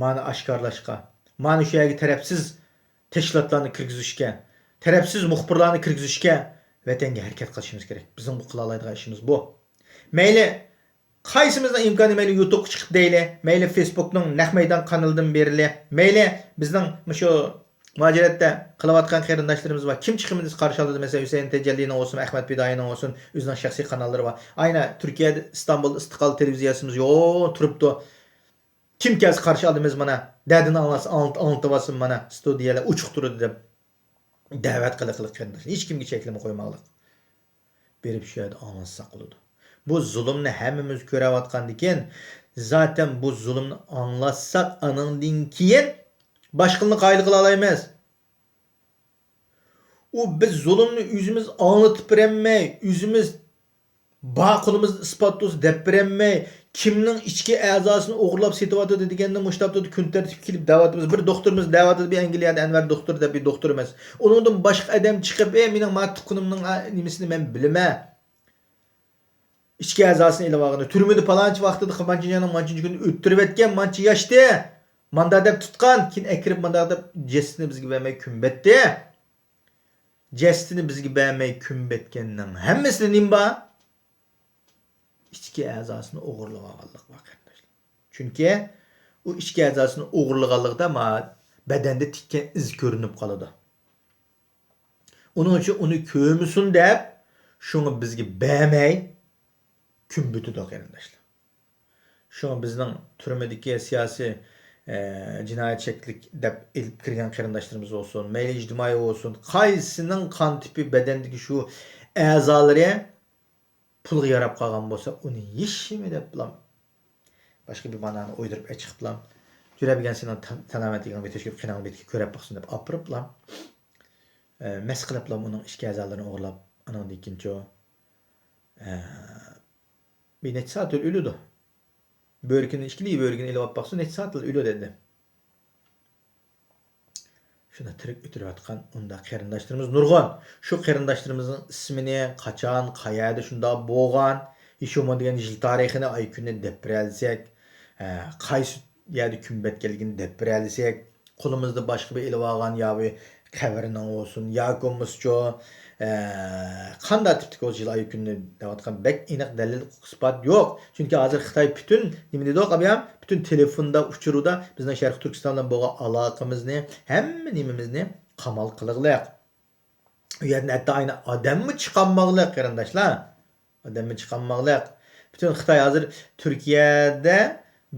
مانى ئاشكارىلاشقا، مانى شۇ يەرگە تەرەپسىز تەشكىلاتلارنى كىرگۈزۈشكە، تەرەپسىز مۇخبىرلارنى كىرگۈزۈشكە ۋەتەنگە ھەرىكەت قىلىشىمىز كېرەك. بىزنىڭ بۇ قىلالايدىغان ئىشىمىز بۇ. مەيلى قايسىمىزنىڭ ئىمكانى، مەيلى يۇتۇبقا چىقىپ دەيلى، مەيلى فېيسبۇكنىڭ نەق مەيدان قانىلىدىن بېرىلى، مەيلى بىزنىڭ مۇشۇ مۇھاجىرەتتە قىلىۋاتقان قېرىنداشلىرىمىز بار، كىم چىقىمىز قارشى ئالىدۇ، مەسىلەن، ھۈسەيىن تەجەللىنىڭ بولسۇن، ئەخمەت پىدائىينىڭ بولسۇن، ئۆزىنىڭ شەخسىي قاناللىرى بار. ئاينا تۈركىيەدە ئىستانبۇلدا ئىستىقلال تېلېۋىزىيەسىمىز يوق تۇرۇپتۇ. كىم كەلسە قارشى ئالىمىز مانا، دەردىنى ئاڭلاتسا ئاڭلىتىۋالسۇن، مانا ستۇدىيەلەر ئوچۇق تۇرىدۇ دەپ دەۋەت قىلىقلىق قېرىنداشلار. ھېچكىمگە چەكلىمە قويماقلىق. بېرىپ شۇ يەردە ئاڭلاتساق بولىدۇ. بۇ زۇلۇمنى ھەممىمىز كۆرۈۋاتقاندىكىن، زاتەن بۇ زۇلۇمنى ئاڭلاتساق، ئانىڭدىن كېيىن باشقىلارنى قايىل قىلالايمىز. ئۇ بىز زۇلۇمنى ئۆزىمىز ئاڭلىتىپ بېرەلمەي، ئۆزىمىز بار قولىمىزدا ئىسپات تۇرسا دەپ بېرەلمەي، كىمنىڭ ئىچكى ئەزاسىنى ئوغرىلاپ سېتىۋاتىدۇ دېگەندە مۇشۇ تاپتا كۈن تەرتىپكە كېلىپ دەۋاتىمىز. بىر دوختۇرىمىز دەۋاتىدۇ، بىر ئەنگلىيەدە ئەنۋەر دوختۇر دەپ بىر دوختۇر ئەمەس. ئۇنىڭدىن باشقا ئادەم چىقىپ، ئەي، مېنىڭ ما تۇغقىنىمنىڭ، ئا، نېمىسىنى مەن بىلىمەن. ئىچكى ئەزاسىنى ئېلىۋالغىنى، تۈرمىدە پالانچى ۋاقتىدا مانچە يىلنىڭ مانچىنچە كۈنى ئۆتتۈرۈۋەتكەن، مانچە ياشتى، ماندا دەپ تۇتقان، كېيىن ئەكىرىپ ماندا دەپ جەسىتىنى بىزگە بەرمەي كۆمۈۋەتتى. جەسىتىنى بىزگە بەرمەي كۆمۈۋەتكەننىڭ ھەممىسىدە نېمە بار؟ ئىچكى ئەزاسىنى ئوغرىلىۋالغانلىق بار، قېرىنداشلار. چۈنكى ئۇ ئىچكى ئەزاسىنى ئوغرىلىغانلىقتا ما بەدەندە تىككەن ئىز كۆرۈنۈپ قالىدۇ. ئۇنىڭ ئۈچۈن ئۇنى كۆرمىسۇن دەپ، شۇڭا بىزگە بەرمەي كۆمۈۋېتىدۇ، قېرىنداشلار. شۇڭا بىزنىڭ تۈرمىدىكى سىياسىي، ئە، جىنايەت شەكلى دەپ ئېلىپ كىرگەن قېرىنداشلىرىمىز بولسۇن، مەيلى ئىجتىمائىي بولسۇن، قايسىنىڭ قان تىپى بەدەندىكى شۇ ئەزالىرى پۇلغا ياراپ قالغان بولسا، ئۇنى ھېچنېمە دەپلا، باشقا بىر مانانى ئويدۇرۇپ ئەچىقىپلا، جۈرەبىگەن سېنىڭ تان-، تانامەتلىكىڭنى بىر تەكشۈرۈپ، قېنىڭ بېتىگە كۆرەپ باقسۇن دەپ ئاپىرىپلا، ئە، مەس قىلىپلا ئۇنىڭ ئىچكى ئەزالىرىنى ئوغرىلاپ، ئانىڭدىن كېيىنچۇ، ئە، بىر نەچچە سائەت ئۆلىدۇ. بۆرىكىنى، ئىككىلا بۆرىكىنى ئېلىۋاپ باقسۇن، نەچچە سائەتلا ئۆلىدۇ ئەمدى. شۇنداق تىرىك ئۆتۈرۈۋاتقان ئۇنداق قېرىنداشلىرىمىز نۇرغۇن. شۇ قېرىنداشلىرىمىزنىڭ ئىسمىنى، قاچان، قەيەردە شۇنداق بولغان، ھېچ بولمىغاندا يىل تارىخىنى، ئاي كۈنىنى دەپ بېرەلىسەك، ئە، قايسى يەردە كۆمۈۋەتكەنلىكىنى دەپ بېرەلىسەك، قولىمىزدا باشقا بىر ئېلىۋالغان يا بىر قەبرىنىڭ بولسۇن، ياكى بولمىسىچۇ، ئە، قانداق تىپتىكى بولسا يىل ئاي كۈنىنى دەۋاتقان بەك ئېنىق دەلىل ئىسپات يوق. چۈنكى ھازىر خىتاي پۈتۈن، نېمە دېدۇق، ئابىيام؟ پۈتۈن تېلېفوندا، ئۇچۇردا بىزنىڭ شەرقىي تۈركىستان بىلەن بولغان ئالاقىمىزنى، ھەممە نېمىمىزنى قامال قىلغلىق. ئۇ يەردىن ھەتتا ئاينى ئادەممۇ چىقالماقلىق، قېرىنداشلار. ئادەممۇ چىقالماقلىق. پۈتۈن خىتاي ھازىر تۈركىيەدە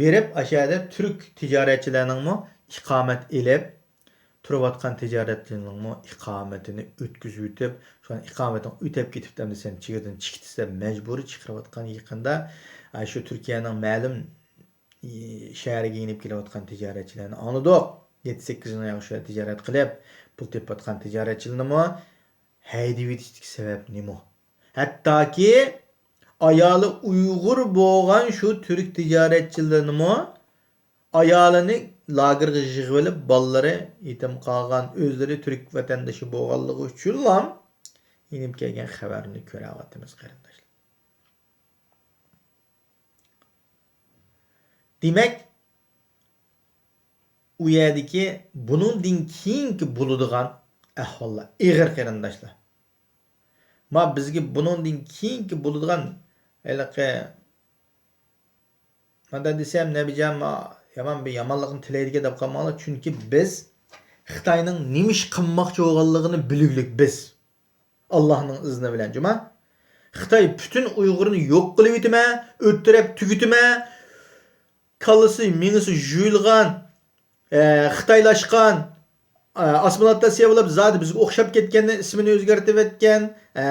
بېرىپ، ئاشۇ يەردە تۈرك تىجارەتچىلەرنىڭمۇ ئىقامەت ئېلىپ، تۇرۇۋاتقان تىجارەتچىلىرىنىڭمۇ ئىقامىتىنى ئۆتكۈزۈۋېتىپ، شۇ ئىقامىتىڭ ئۆتەپ كېتىپتۇ، ئەمدى سەن چېگرىدىن چىقىپ كېتىسەن، مەجبۇرىي چىقىرىۋاتقان يېقىندا، ئاشۇ تۈركىيەنىڭ مەلۇم شەھەرگە يېنىپ كېلىۋاتقان تىجارەتچىلەرنى ئاڭلىدۇق. يەتتە، سەككىز يىلنىڭ ياقى شۇ يەردە تىجارەت قىلىپ، پۇل تېپىۋاتقان تىجارەتچىلىرىنىمۇ ھەيدىۋېتىشتىكى سەۋەب نېمە؟ ھەتتاكى ئايالى ئۇيغۇر بولغان شۇ تۈرك تىجارەتچىلىرىنىمۇ ئايالىنى لاگېرغا يىغىۋېلىپ، بالىلىرى يېتىم قالغان، ئۆزلىرى تۈرك ۋەتەندىشى بولغانلىقى ئۈچۈنلا يېنىپ كەلگەن خەۋەرنى كۆرۈۋاتىمىز، قېرىنداشلار. دېمەك، ئۇ يەردىكى بۇنىڭدىن كېيىنكى بولىدىغان ئەھۋاللار ئېغىر، قېرىنداشلار. ما بىزگە بۇنىڭدىن كېيىنكى بولىدىغان ھېلىقى، مانا دېسەم، نەبىجان، ما يامان بىر يامانلىقنى تىلەيدىكەن دەپ قالماڭلار، چۈنكى بىز خىتاينىڭ نېمە ئىش قىلماقچى بولغانلىقىنى بىلگۈلۈك بىز. ئاللاھنىڭ ئىزنى بىلەن، جۇما. خىتاي پۈتۈن ئۇيغۇرنى يوق قىلىۋېتىمەن، ئۆلتۈرۈپ تۈگىتىمەن، كاللىسى، مېڭىسى جۇيۇلغان، ئە، خىتايلاشقان، ئە، ئاسسىمىلياتسىيە بولۇپ، زادى بىزگە ئوخشاپ كەتكەندىن ئىسمىنى ئۆزگەرتىۋەتكەن، ئە،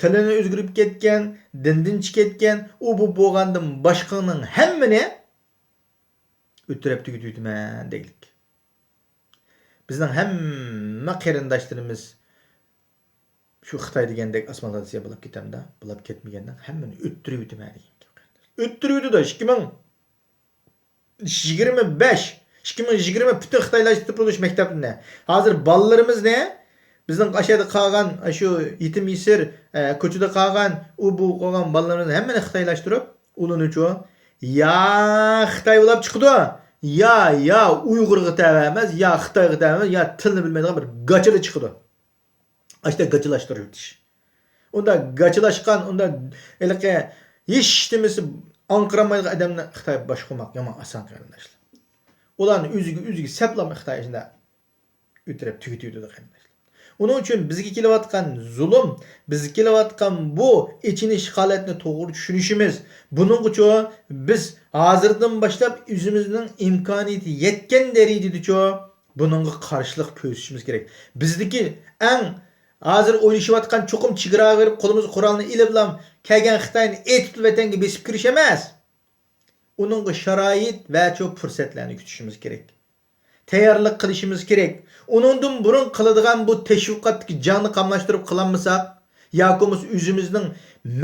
تىلىنى ئۆزگىرىپ كەتكەن، دىندىن چىقىپ كەتكەن، ئۇ بۇ بولغاندىن باشقىنىڭ ھەممىنى ئۆلتۈرۈپ تۈگىتىۋېتىمەن دەيلىك. بىزنىڭ ھەممە قېرىنداشلىرىمىز شۇ خىتاي دېگەندەك ئاسسىمىلياتسىيە بولۇپ كېتەمدۇ؟ بولۇپ كەتمىگەندە ھەممىنى ئۆلتۈرۈۋېتىمەن دېگەن گەپ، قېرىنداشلار. ئۆلتۈرۈۋېتىدۇ. ئىككى مىڭ يىگىرمە بەش، ئىككى مىڭ يىگىرمە پۈتۈن خىتايلاشتۇرۇپ بولۇش مەكتەپلىرىنى. ھازىر بالىلىرىمىزنى، بىزنىڭ ئاشۇ يەردە قالغان، شۇ يېتىم يېسىر، ئە، كوچىدا قالغان، ئۇ بۇ قالغان بالىلىرىمىزنى ھەممىنى خىتايلاشتۇرۇپ، ئۇلىنىچۇ يا خىتاي بولاپ چىقىدۇ، يا، يا ئۇيغۇرغا تەۋە ئەمەس، يا خىتايغا تەۋە ئەمەس، يا تىلنى بىلمەيدىغان بىر گاچىلا چىقىدۇ. ئاشۇنداق گاچىلاشتۇرۇۋېتىش. ئۇنداق گاچىلاشقان، ئۇنداق ھېلىقى ھېچنېمىسى ئاڭقىرالمايدىغان ئادەمنى خىتاي باشقۇرماق يامان ئاسان، قېرىنداشلار. ئۇلارنى ئۆزىگە، ئۆزىگە سەپلەرمۇ خىتاي ئىچىدە ئۆتۈرۈپ تۈگىتىۋېتىدۇ، قېرىنداشلار. ئۇنىڭ ئۈچۈن بىزگە كېلىۋاتقان زۇلۇم، بىزگە كېلىۋاتقان بۇ ئېچىنىش ھالەتنى توغرا چۈشىنىشىمىز، بۇنىڭغىچۇ بىز ھازىردىن باشلاپ ئۆزىمىزنىڭ ئىمكانىيىتى يەتكەن دەرىجىدىچۇ بۇنىڭغا قارشىلىق كۆرسىتىشىمىز كېرەك. بىزدىكى ئەڭ ھازىر ئويلىشىۋاتقان، چوقۇم چېگراغا بېرىپ قولىمىزغا قورالنى ئېلىپلا كەلگەن خىتاينى ئېتىپ ۋەتەنگە بېسىپ كىرىش ئەمەس. ئۇنىڭغا شارائىت ۋە چۇ پۇرسەتلەرنى كۈتۈشىمىز كېرەك. تەييارلىق قىلىشىمىز كېرەك. ئۇنىڭدىن بۇرۇن قىلىدىغان بۇ تەشۋىقاتتىكى جەڭنى قاملاشتۇرۇپ قىلالمىساق، ياكى بولمىسا ئۆزىمىزنىڭ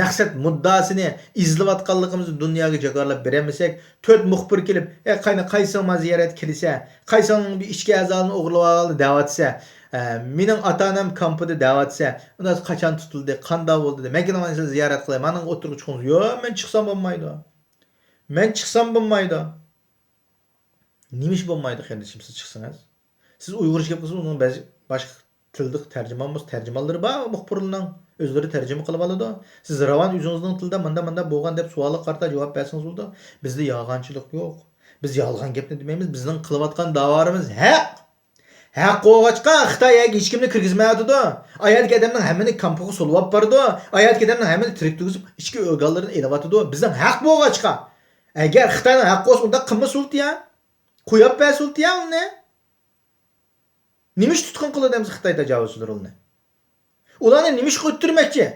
مەقسەت مۇددىئاسىنى ئىزدىۋاتقانلىقىمىزنى دۇنياگە جاكارلاپ بېرەلمىسەك، تۆت مۇخبىر كېلىپ، «ئەي، قاينى، قايسىڭ مانا زىيارەتكە كېلىسە، قايسىڭ بىر ئىچكى ئەزالىرىنى ئوغرىلاپ ئالدى» دەۋاتسا، ئە، «مېنىڭ ئاتا-ئانام كامپىدا» دەۋاتسا، ئۇنداق قاچان تۇتۇلدى، قانداق بولدى دەپ، «مەن كېلىڭ، سىلەرنى زىيارەت قىلاي، مانا ئوتتۇرىغا چىقىڭ» دېسە، «يوق، مەن چىقسام بولمايدۇ. مەن چىقسام بولمايدۇ.» نېمە ئىش بولمايدۇ، قېرىندىشىم، سىز چىقسىڭىز؟ سىز ئۇيغۇرچە گەپ قىلسىڭىز، ئۇنىڭ بەزى باشقا تىلدا تەرجىمان بولسا، تەرجىمانلىرى بار مۇخبىرلارنىڭ، ئۆزلىرى تەرجىمە قىلىپ ئالىدۇ. سىز راۋان ئۆزىڭىزنىڭ تىلىدا ماندا، ماندا بولغان دەپ سوئالغا قارىتا جاۋاب بەرسىڭىز بولىدۇ. بىزدە يالغانچىلىق يوق. بىز يالغان گەپنى دېمەيمىز. بىزنىڭ قىلىۋاتقان داۋالىرىمىز ھەق. ھەق بولغاچقا، خىتاي يەرگە ھېچكىمنى كىرگۈزمەيۋاتىدۇ. ئايەتتىكى ئادەمنىڭ ھەممىنى كامپۇغا سولىۋاپ بارىدۇ. ئايەتتىكى ئادەمنىڭ ھەممىنى تىرىك تۇرغۇزۇپ، ئىچكى ئورگانلىرىنى ئېلىۋاتىدۇ. بىزنىڭ ھەق بولغاچقا. ئەگەر خىتاينىڭ ھەققى بولسا، ئۇنداق قىلمىسۇلتى يا. قويۇپ بەرسۇلتى يا ئۇنى. نېمە ئىش تۇتقۇن قىلىدۇ ئەمسە خىتاي تاجاۋۇزچىلىرى ئۇنى؟ ئۇلارنى نېمە ئىشقا ئۆتتۈرمەكچى؟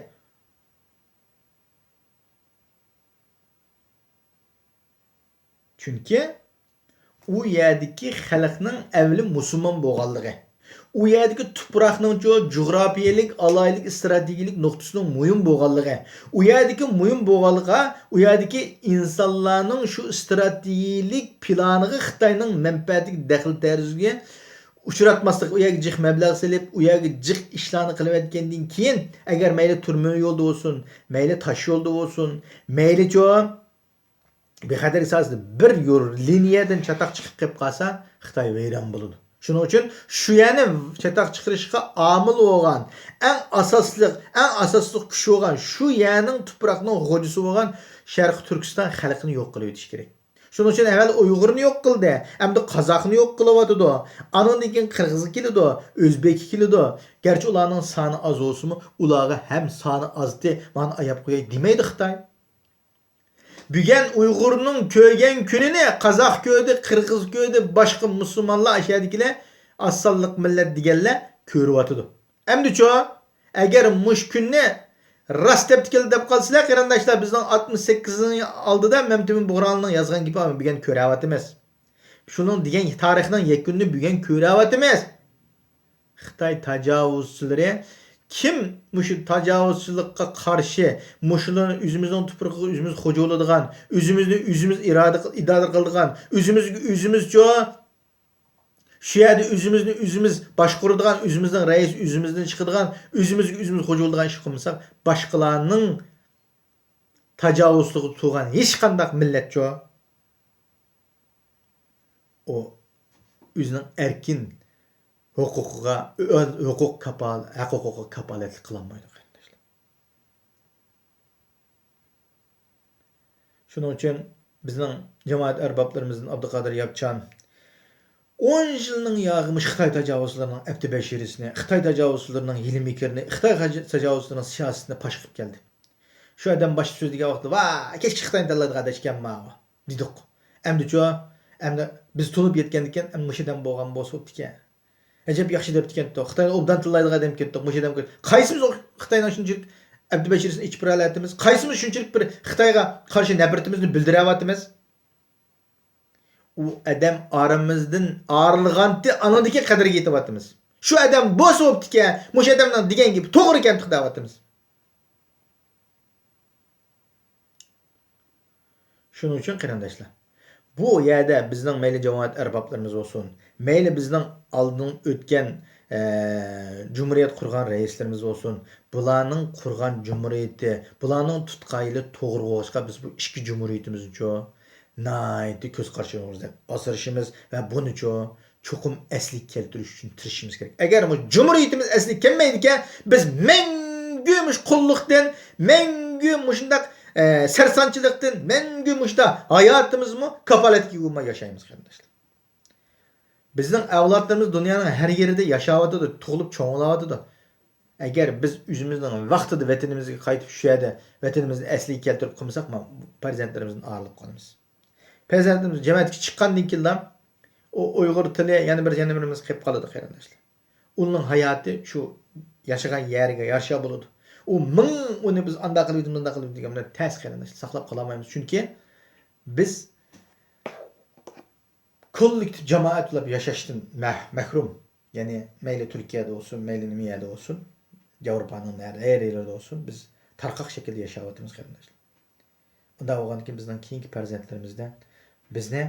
چۈنكى ئۇ يەردىكى خەلقنىڭ ئەۋۋىلى مۇسۇلمان بولغانلىقى، ئۇ يەردىكى تۇپراقنىڭچۇ جۇغراپىيەلىك ئالاھىدىلىك، ئىستراتېگىيەلىك نۇقتىسىنىڭ مۇھىم بولغانلىقى، ئۇ يەردىكى مۇھىم بولغانلىقىغا، ئۇ يەردىكى ئىنسانلارنىڭ شۇ ئىستراتېگىيەلىك پىلانىغا خىتاينىڭ مەنپەئەتلىك دەخلى تەرۇزىگە ئۇچراتماسلىق، ئۇ يەرگە جىق مەبلەغ سېلىپ، ئۇ يەرگە جىق ئىشلارنى قىلىۋەتكەندىن كېيىن، ئەگەر مەيلى تۈرمە يولدا بولسۇن، مەيلى تاش يولدا بولسۇن، مەيلىچۇ بىخەتەرلىك ساھەسىدە بىر يول لىنىيەدىن چاتاق چىقىپ قېلىپ قالسا، خىتاي ۋەيران بولىدۇ. شۇنىڭ ئۈچۈن شۇ يەرنى چاتاق چىقىرىشقا ئامىل بولغان، ئەڭ ئاساسلىق، ئەڭ ئاساسلىق كۈچ بولغان، شۇ يەرنىڭ تۇپراقنىڭ خوجىسى بولغان شەرقىي تۈركىستان خەلقىنى يوق قىلىۋېتىش كېرەك. شۇنىڭ ئۈچۈن ئەۋۋەل ئۇيغۇرنى يوق قىلدى، ئەمدى قازاقنى يوق قىلىۋاتىدۇ. ئانىڭدىن كېيىن قىرغىزغا كېلىدۇ، ئۆزبېككە كېلىدۇ. گەرچە ئۇلارنىڭ سانى ئاز بولسىمۇ، ئۇلارغا ھەم سانى ئازتى، مانا ئاياپ قوياي دېمەيدۇ خىتاي. بۈگۈن ئۇيغۇرنىڭ كۆرگەن كۈنىنى قازاق كۆردى، قىرغىز كۆردى، باشقا مۇسۇلمانلار، ئاشۇ يەردىكىلەر، ئاز سانلىق مىللەت دېگەنلەر كۆرۈۋاتىدۇ. ئەمدىچۇ، ئەگەر مۇشۇ كۈننى راست دەپتىكەن دەپ قالسىلەر، قېرىنداشلار، بىزنىڭ ئاتمىش سەككىزىنچى ئالدىدا مەمتىمىن بۇغرانلىنىڭ يازغان گېپى بۈگۈن كۆرۈۋاتىمىز. شۇنىڭ دېگەن تارىخنىڭ يەكۈنىنى بۈگۈن كۆرۈۋاتىمىز. خىتاي تاجاۋۇزچىلىرى كىم مۇشۇ تاجاۋۇزچىلىققا قارشى، مۇشۇلارنى ئۆزىمىزنىڭ تۇپرىقىغا ئۆزىمىز خوجا بولىدىغان، ئۆزىمىزنى ئۆزىمىز ئىرادە قىل-، ئىدارە قىلىدىغان، ئۆزىمىزگە ئۆزىمىزچۇ، شۇ يەردە ئۆزىمىزنى ئۆزىمىز باشقۇرىدىغان، ئۆزىمىزنىڭ رەئىسى ئۆزىمىزدىن چىقىدىغان، ئۆزىمىزگە ئۆزىمىز خوجا بولىدىغان ئىش قىلمىساق، باشقىلارنىڭ تاجاۋۇزچىلىقىدا تۇرغان ھېچقانداق مىللەتچۇ، ئۇ ئۆزىنىڭ ئەركىن ھوقۇقىغا، ھوقۇق كاپال-، ھەق ھوقۇقىغا كاپالەتلىك قىلالمايدۇ، قېرىنداشلار. شۇنىڭ ئۈچۈن بىزنىڭ جامائەت ئەربابلىرىمىزدىن ئابدۇقادىر ياپچان ئون يىلنىڭ ياغى مۇشۇ خىتاي تاجاۋۇزچىلىرىنىڭ ئەپتى بەشىرىسىنى، خىتاي تاجاۋۇزچىلىرىنىڭ ھىيلە مىكرىنى، خىتاي تاجاۋۇزچىلىرىنىڭ سىياسىتىنى پاش قىلىپ كەلدى. شۇ ئادەم باشتا سۆزلىگەن ۋاقتىدا، «ۋا، كەچكى خىتاينى تاللايدىغان ئادەم ئىكەنما ئۇ» دېدۇق. ئەمدىچۇ، ئەمدى بىز تونۇپ يەتكەندىكىن، ئەمدى مۇشۇ ئادەم بولغان بولسا بوپتىكەن. ئەجەب ياخشى دەپتىكەنتۇق. خىتاينى ئوبدان تىللايدىغان ئادەم كەنتۇق. مۇشۇ ئادەم كەن-، قايسىمىز ئۇ خىتاينىڭ شۇنچىلىك ئەبدۇ بەشىرىسىنى ئېچىپ بېرەلەتىمىز؟ قايسىمىز شۇنچىلىك بىر خىتايغا قارشى نەپرىتىمىزنى بىلدۈرەۋاتىمىز؟ ئۇ ئادەم ئارىمىزدىن ئايرىلغانتى، ئانىڭدىكى قەدرىگە يېتىۋاتىمىز. شۇ ئادەم بولسا بوپتىكەن، مۇشۇ ئادەمنىڭ دېگەن گېپى توغرا ئىكەنتۇق دەۋاتىمىز. شۇنىڭ ئۈچۈن قېرىنداشلار، بۇ يەردە بىزنىڭ مەيلى جامائەت ئەربابلىرىمىز بولسۇن، مەيلى بىزنىڭ ئالدىن ئۆتكەن، ئە، جۇمھۇرىيەت قۇرغان رەئىسلىرىمىز بولسۇن، بۇلارنىڭ قۇرغان جۇمھۇرىيىتى، بۇلارنىڭ تۇتقان يولى توغرا بولغاچقا، بىز بۇ ئىككى جۇمھۇرىيىتىمىزنىچۇ ناھايىتى كۆز قارىچۇمىزدەك ئاسرىشىمىز ۋە بۇنىچۇ چوقۇم ئەسلىگە كەلتۈرۈش ئۈچۈن تىرىشىشىمىز كېرەك. ئەگەر مۇشۇ جۇمھۇرىيىتىمىز ئەسلىگە كەلمەيدىكەن، بىز مەڭگۈ مۇشۇ قۇللۇقتىن، مەڭگۈ مۇشۇنداق ئە، سەرسانچىلىقتىن مەڭگۈ مۇشتا ھاياتىمىزمۇ كاپالەتكە ئىگە بولماي ياشايمىز، قېرىنداشلار. بىزنىڭ ئەۋلادلىرىمىز دۇنيانىڭ ھەر يېرىدە ياشاۋاتىدۇ، تۇغۇلۇپ چوڭىيىۋاتىدۇ. ئەگەر بىز ئۆزىمىزنىڭ ۋاقتىدا ۋەتىنىمىزگە قايتىپ، شۇ يەردە ۋەتىنىمىزنى ئەسلىگە كەلتۈرۈپ قىلمىساق، ما-، پەرزەنتلىرىمىزدىن ئايرىلىپ قالىمىز. پەرزەنتلىرىمىز جەمەتكە چىققاندىن كېيىنلا، ئۇ ئۇيغۇر تىلى، يەنە بىر، يەنە بىرىمىز قېلىپ قالىدۇ، قېرىنداشلار. ئۇنىڭ ھاياتى شۇ ياشىغان يەرگە يارىشا بولىدۇ. ئۇ مىڭ ئۇنى بىز ئانداق قىلىۋىدى، مۇنداق قىلىۋىدى دېگەن بىلەن تەس، قېرىنداشلار، ساقلاپ قالالمايمىز. چۈنكى بىز كوللېكتىپ جامائەت بولۇپ ياشاشتىن مەھ-، مەھرۇم. يەنى مەيلى تۈركىيەدە بولسۇن، مەيلى نېمە يەردە بولسۇن، ياۋروپانىڭ نەرە-، ھەر يېرىدە بولسۇن، بىز تارقاق شەكىلدە ياشاۋاتىمىز، قېرىنداشلار. ئۇنداق بولغاندىكىن بىزنىڭ كېيىنكى پەرزەنتلىرىمىزدە بىزنى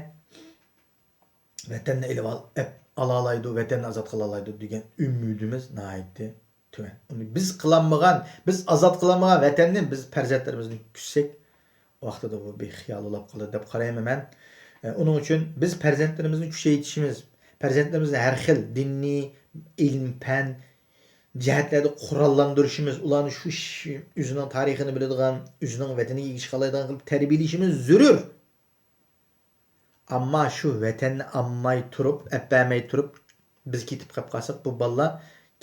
ۋەتەننى ئېلىپ ئال-، ئەپ-، ئالالايدۇ، ۋەتەننى ئازاد قىلالايدۇ دېگەن ئۈمىدىمىز ناھايىتى تۆۋەن. ئۇنى بىز قىلالمىغان، بىز ئازاد قىلالمىغان ۋەتەننى بىز پەرزەنتلىرىمىزدىن كۈتسەك، ۋاقتىدا بۇ بىخىيال بولاپ قالىدۇ دەپ قارايمەن مەن. ئە، ئۇنىڭ ئۈچۈن بىز پەرزەنتلىرىمىزنى كۈچەيتىشىمىز، پەرزەنتلىرىمىزنى ھەر خىل دىنىي، ئىلىم، پەن جەھەتلەردە قوراللاندۇرۇشىمىز، ئۇلارنى شۇ ئىش-، ئۆزىنىڭ تارىخىنى بىلىدىغان، ئۆزىنىڭ ۋەتىنىگە ئىگە چىقالايدىغان قىلىپ تەربىيەلىشىمىز زۆرۈر. ئەمما شۇ ۋەتەننى ئالماي تۇرۇپ، ئەپ بەرمەي تۇرۇپ، بىز كېتىپ قېلىپ قالساق، بۇ بالىلار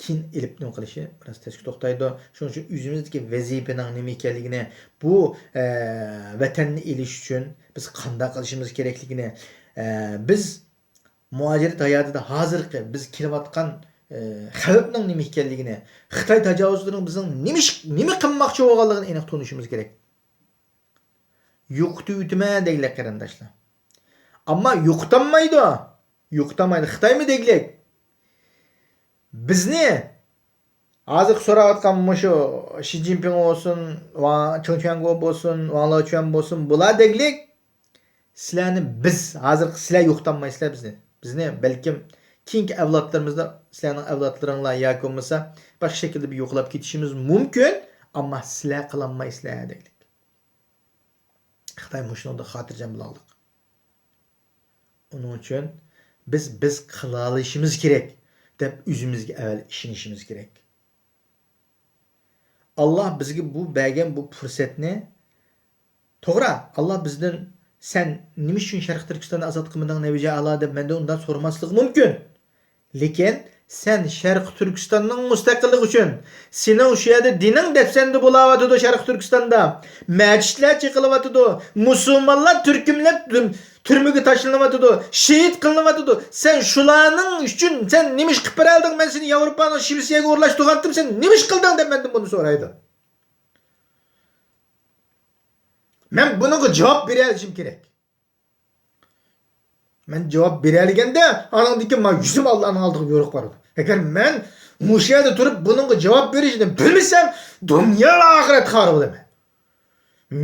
كېيىن ئېلىپ نېمە قىلىشى بىراز تەسكە توختايدۇ. شۇنىڭ ئۈچۈن ئۆزىمىزدىكى ۋەزىپىنىڭ نېمە ئىكەنلىكىنى، بۇ، ئە، ۋەتەننى ئېلىش ئۈچۈن بىز قانداق قىلىشىمىز كېرەكلىكىنى، ئە، بىز مۇھاجىرەت ھاياتىدا ھازىرقى بىز كېلىۋاتقان، ئە، خەۋپنىڭ نېمە ئىكەنلىكىنى، خىتاي تاجاۋۇزچىلىرىنىڭ بىزنىڭ نېمە ئىش-، نېمە قىلماقچى بولغانلىقىنى ئېنىق تونۇشىمىز كېرەك. يوقىتىۋېتىمەن دەيلى قېرىنداشلار. ئەمما يوقىتالمايدۇ. يوقىتالمايدۇ. خىتايمۇ دەيلىك. بىزنى ھازىرقى سوراۋاتقان مۇشۇ شى جىنپىڭ بولسۇن، ۋاڭ، چېڭ چۈەنگو بولسۇن، ۋاڭ لېچۈەن بولسۇن، بۇلار دەيلىك. سىلەرنى بىز، ھازىرقى سىلەر يوقىتالمايسىلەر بىزنى. بىزنى بەلكىم كېيىنكى ئەۋلادلىرىمىزدا سىلەرنىڭ ئەۋلادلىرىڭلار ياكى بولمىسا باشقا شەكىلدە بىر يوقىلاپ كېتىشىمىز مۇمكىن، ئەمما سىلەر قىلالمايسىلەر دەيلىك. خىتاي مۇشۇنىڭدا خاتىرجەم بولۇڭلار. ئۇنىڭ ئۈچۈن بىز، بىز قىلالىشىمىز كېرەك دەپ ئۆزىمىزگە ئەۋۋەل ئىشىنىشىمىز كېرەك. ئاللا بىزگە بۇ بەرگەن بۇ پۇرسەتنى، توغرا، ئاللا بىزدىن، سەن نېمە ئۈچۈن شەرقىي تۈركىستاننى ئازاد قىلمىدىڭ نەبىجە ئالا دەپ مەندىن ئۇنداق سورىماسلىقى مۇمكىن. لېكىن سەن شەرقىي تۈركىستاننىڭ مۇستەقىللىقى ئۈچۈن، سېنىڭ شۇ يەردە دىنىڭ دەپسەندە بولاۋاتىدۇ شەرقىي تۈركىستاندا. مەچىتلەر چېقىلىۋاتىدۇ. مۇسۇلمانلار تۈركۈملەپ تۈرمىگە تاشلىنىۋاتىدۇ، شېھىت قىلىنىۋاتىدۇ. سەن شۇلارنىڭ ئۈچۈن سەن نېمە ئىش قىلىپ بېرەلدىڭ؟ مەن سېنى ياۋروپانىڭ شىۋېتسىيەگە ئورۇنلاشتۇرغانتىم، سەن نېمە ئىش قىلدىڭ دەپ مەندىن بۇنى سورايدۇ. مەن بۇنىڭغا جاۋاب بېرەلىشىم كېرەك. مەن جاۋاب بېرەلىگەندە، ئانىڭدىن كېيىن مانا يۈزۈم ئاللانىڭ ئالدىغا يورۇق بارىدۇ. ئەگەر مەن مۇشۇ يەردە تۇرۇپ بۇنىڭغا جاۋاب بېرىشنى بىلمىسەم، دۇنيا ۋە ئاخىرەت خار بولىمەن.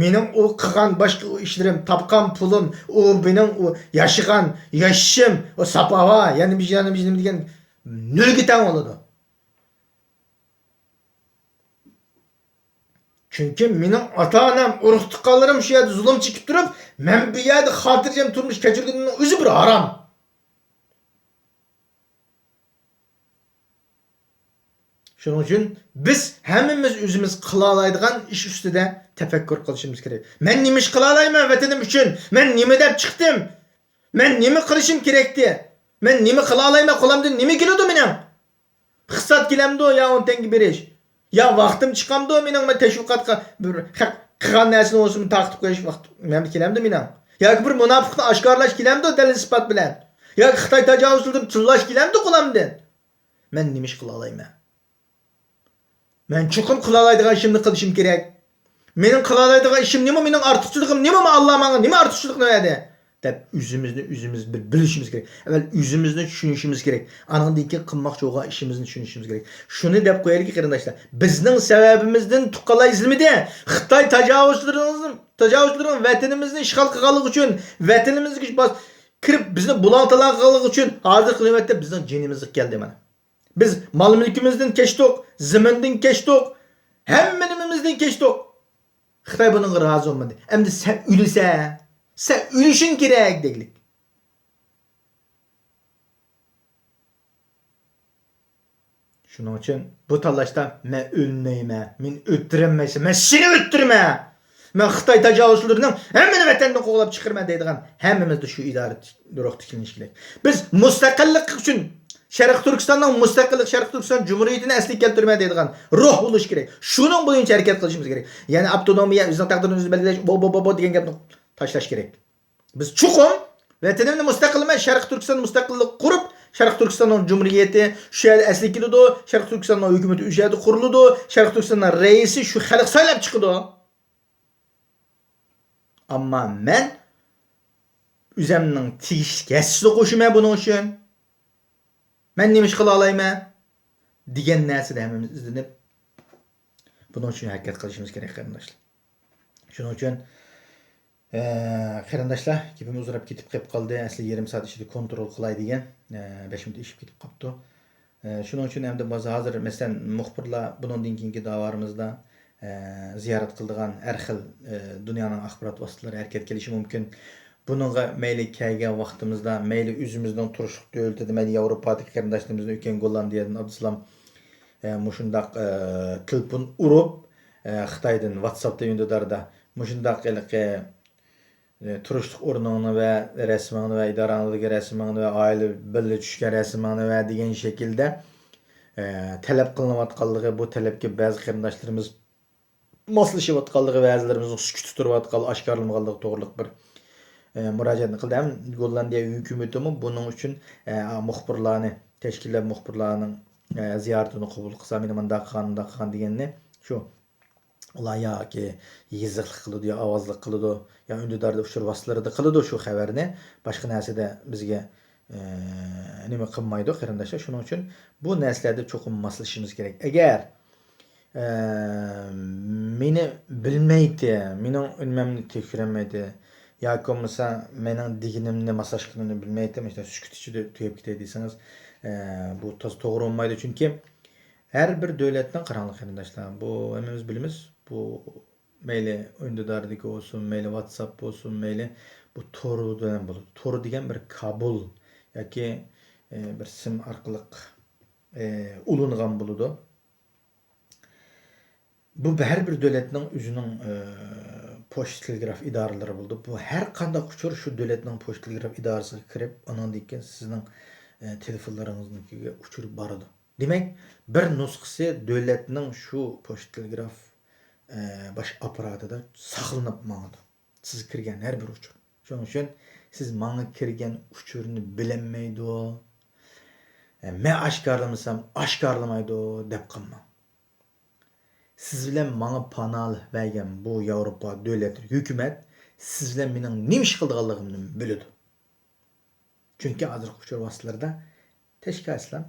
مېنىڭ ئۇ قىلغان باشقا ئۇ ئىشلىرىم، تاپقان پۇلۇم، ئۇ مېنىڭ ئۇ ياشىغان ياشىشىم، ئۇ ساپ ھاۋا، يەنە بىر، يەنە بىر نېمە دېگەن نۆلگە تەڭ بولىدۇ. چۈنكى مېنىڭ ئاتا-ئانام، ئۇرۇق-تۇغقانلىرىم شۇ يەردە زۇلۇم چېكىپ تۇرۇپ، مەن بۇ يەردە خاتىرجەم تۇرمۇش كەچۈرگىنىمنىڭ ئۆزى بىر ھارام. شۇنىڭ ئۈچۈن بىز ھەممىمىز ئۆزىمىز قىلالايدىغان ئىش ئۈستىدە تەپەككۇر قىلىشىمىز كېرەك. مەن نېمە ئىش قىلالايمەن ۋەتىنىم ئۈچۈن؟ مەن نېمە دەپ چىقتىم؟ مەن نېمە قىلىشىم كېرەكتى؟ مەن نېمە قىلالايمەن؟ قولۇمدىن نېمە كېلىدۇ مېنىڭ؟ ئىقتىساد كېلەمدۇ يا ئون تەڭگە بېرىش؟ يا ۋاقتىم چىقامدۇ مېنىڭ، مەن تەشۋىقاتقا بىر خەق قىلغان نەرسىنى بولسىمۇ تارقىتىپ قويۇش ۋاقتى مەن كېلەمدۇ مېنىڭ؟ ياكى بىر مۇناپىقنى ئاشكارىلاش كېلەمدۇ دەلىل ئىسپات بىلەن؟ ياكى خىتاي تاجاۋۇزچىلىرىنى تىللاش كېلەمدۇ قولۇمدىن؟ مەن نېمە ئىش قىلالايمەن؟ مەن چوقۇم قىلالايدىغان ئىشىمنى قىلىشىم كېرەك. مېنىڭ قىلالايدىغان ئىشىم نېمە؟ مېنىڭ ئارتۇقچىلىقىم نېمە؟ ئاللا ماڭا نېمە ئارتۇقچىلىقنى بەردى؟ دەپ ئۆزىمىزنى ئۆزىمىز بىر بىلىشىمىز كېرەك. ئەۋۋەل ئۆزىمىزنى چۈشىنىشىمىز كېرەك. ئانىڭدىن كېيىن قىلماقچى بولغان ئىشىمىزنى چۈشىنىشىمىز كېرەك. شۇنى دەپ قويايلىكى قېرىنداشلار، بىزنىڭ سەۋەبىمىزدىن تۇغقانلار ئېزىلمىدى. خىتاي تاجاۋۇزچىلىرىنىڭ، تاجاۋۇزچىلىرىنىڭ ۋەتىنىمىزنى ئىشغال قىلغانلىقى ئۈچۈن، ۋەتىنىمىزگە باس-، كىرىپ بىزنى بۇلاڭ-تالاڭ قىلغانلىقى ئۈچۈن ھازىرقى نۆۋەتتە بىزنىڭ جېنىمىزغا كەلدى مانا. بىز مال-مۈلكىمىزدىن كەچتۇق، زېمىندىن كەچتۇق، ھەممە نېمىمىزدىن كەچتۇق. خىتاي بۇنىڭغا رازى بولمىدى. ئەمدى سەن ئۆلىسەن، سەن ئۆلۈشۈڭ كېرەك دېگلىك. شۇنىڭ ئۈچۈن بۇ تاللاشتا مەن ئۆلمەيمەن، مېنى ئۆلتۈرەلمەيسەن، مەن سېنى ئۆلتۈرىمەن. مەن خىتاي تاجاۋۇزچىلىرىنىڭ ھەممىنى ۋەتەندىن قوغلاپ چىقىرىمەن دەيدىغان ھەممىمىزدە شۇ ئىدارە روھ تىكلىنىشى كېرەك. بىز مۇستەقىللىق ئۈچۈن شەرقىي تۈركىستاننىڭ مۇستەقىللىق، شەرقىي تۈركىستان جۇمھۇرىيىتىنى ئەسلىگە كەلتۈرىمەن دەيدىغان روھ بولۇشى كېرەك. شۇنىڭ بويىچە ھەرىكەت قىلىشىمىز كېرەك. يەنى ئاپتونومىيە، ئۆزىنىڭ تەقدىرىنى ئۆزى بەلگىلەش، بو، بو، بو، بو دېگەن گەپنى تاشلاش كېرەك. بىز چوقۇم ۋەتىنىمنى مۇستەقىل، مەن شەرقىي تۈركىستان مۇستەقىللىق قۇرۇپ، شەرقىي تۈركىستاننىڭ جۇمھۇرىيىتى شۇ يەردە ئەسلىگە كېلىدۇ، شەرقىي تۈركىستاننىڭ ھۆكۈمىتى شۇ يەردە قۇرۇلىدۇ، شەرقىي تۈركىستاننىڭ رەئىسى شۇ خەلق سايلاپ چىقىدۇ. ئەمما مەن ئۆزەمنىڭ تېگىشلىك ھەسسىسىنى قوشىمەن بۇنىڭ ئۈچۈن. مەن نېمە ئىش قىلالايمەن؟ دېگەن نەرسىدە ھەممىمىز ئىزدىنىپ، بۇنىڭ ئۈچۈن ھەرىكەت قىلىشىمىز كېرەك، قېرىنداشلار. شۇنىڭ ئۈچۈن، ئە، قېرىنداشلار، گېپىم ئۇزىراپ كېتىپ قېلىپ قالدى. ئەسلى يېرىم سائەت ئىچىدە كونترول قىلاي دېگەن، ئە، بەش مىنۇت ئېشىپ كېتىپ قاپتۇ. ئە، شۇنىڭ ئۈچۈن ئەمدى بازار ھازىر، مەسىلەن، مۇخبىرلار بۇنىڭدىن كېيىنكى داۋالىرىمىزدا، ئە، زىيارەت قىلىدىغان ھەر خىل، ئە، دۇنيانىڭ ئاخبارات ۋاسىتىلىرى ھەرىكەتكە كېلىشى مۇمكىن. بۇنىڭغا مەيلى كەلگەن ۋاقتىمىزدا، مەيلى ئۆزىمىزنىڭ تۇرۇشلۇق دۆلىتىدە، مەيلى ياۋروپادىكى قېرىنداشلىرىمىزدىن ئۆتكەن گوللاندىيەدىن ئابدۇسالام، ئە، مۇشۇنداق، ئە، تېلېفون ئۇرۇپ، ئە، خىتايدىن ۋاتساپتا ئۈندىداردا مۇشۇنداق ھېلىقى، ئە، تۇرۇشلۇق ئورنۇڭنى ۋە رەسىمىڭنى ۋە ئىدارەڭدىكى رەسىمىڭنى ۋە ئائىلە بىللە چۈشكەن رەسىمىڭنى ۋە دېگەن شەكىلدە، ئە، تەلەپ قىلىنىۋاتقانلىقى، بۇ تەلەپكە بەزى قېرىنداشلىرىمىز ماسلىشىۋاتقانلىقى، بەزىلىرىمىزنىڭ سۈكۈتتە تۇرۇۋاتقانلىقى، ئاشكارىلىمىغانلىقى توغرىلىق بىر، ئە، مۇراجىئەتنى قىلدى. ھەم گوللاندىيە ھۆكۈمىتىمۇ بۇنىڭ ئۈچۈن، ئە، مۇخبىرلارنى، تەشكىللەپ مۇخبىرلارنىڭ، ئە، زىيارىتىنى قوبۇل قىلسا، مېنى مۇنداق قىلغان، مۇنداق قىلغان دېگەننى شۇ ئۇلار ياكى يېزىقلىق قىلىدۇ، يا ئاۋازلىق قىلىدۇ، يا ئۈندىداردا ئۇچۇر ۋاسىتىلىرىدا قىلىدۇ شۇ خەۋەرنى. باشقا نەرسىدە بىزگە، ئە، نېمە قىلمايدۇ قېرىنداشلار. شۇنىڭ ئۈچۈن بۇ نەرسىلەردە چوقۇم ماسلىشىمىز كېرەك. ئەگەر، ئە، مېنى بىلمەيتتى، مېنىڭ ئۈنمەمنى تەكشۈرەلمەيتتى ياكى بولمىسا مېنىڭ دېگىنىمنى ماسلاشقىنىمنى بىلمەيتتى، مۇشۇنداق سۈكۈت ئىچىدە تۈگەپ كېتەي دېسىڭىز، ئە، بۇ تازا توغرا بولمايدۇ. چۈنكى ھەر بىر دۆلەتنىڭ، قاراڭلار قېرىنداشلار، بۇ ھەممىمىز بىلىمىز، بۇ مەيلى ئۈندىداردىكى بولسۇن، مەيلى ۋاتساپ بولسۇن، مەيلى بۇ تور بىلەن بولىدۇ. تور دېگەن بىر كابۇل ياكى، ئە، بىر سىم ئارقىلىق، ئە، ئۇلىنىدىغان بولىدۇ. بۇ ھەر بىر دۆلەتنىڭ ئۆزىنىڭ، ئە، پوچتا تېلېگراف ئىدارىلىرى بولىدۇ. بۇ ھەر قانداق ئۇچۇر شۇ دۆلەتنىڭ پوچتا تېلېگراف ئىدارىسىگە كىرىپ، ئانىڭدىن كېيىن سىزنىڭ، ئە، تېلېفونلىرىڭىزنىڭكىگە ئۇچۇر بارىدۇ. دېمەك، بىر نۇسخىسى دۆلەتنىڭ شۇ پوچتا تېلېگراف، ئە، باش ئاپپاراتىدا ساقلىنىپ ماڭىدۇ. سىز كىرگەن ھەر بىر ئۇچۇر. شۇنىڭ ئۈچۈن سىز ماڭا كىرگەن ئۇچۇرنى بىلەلمەيدۇ، ئە، مەن ئاشكارىلىمىسام ئاشكارىلىمايدۇ دەپ قالماڭ. سىز بىلەن ماڭا پاناھلىق بەرگەن بۇ ياۋروپا دۆلەتلىرى، ھۆكۈمەت سىز بىلەن مېنىڭ نېمە ئىش قىلىدىغانلىقىمنى بىلىدۇ. چۈنكى ھازىرقى ئۇچۇر ۋاسىتىلىرىدا تەشكىلاتلار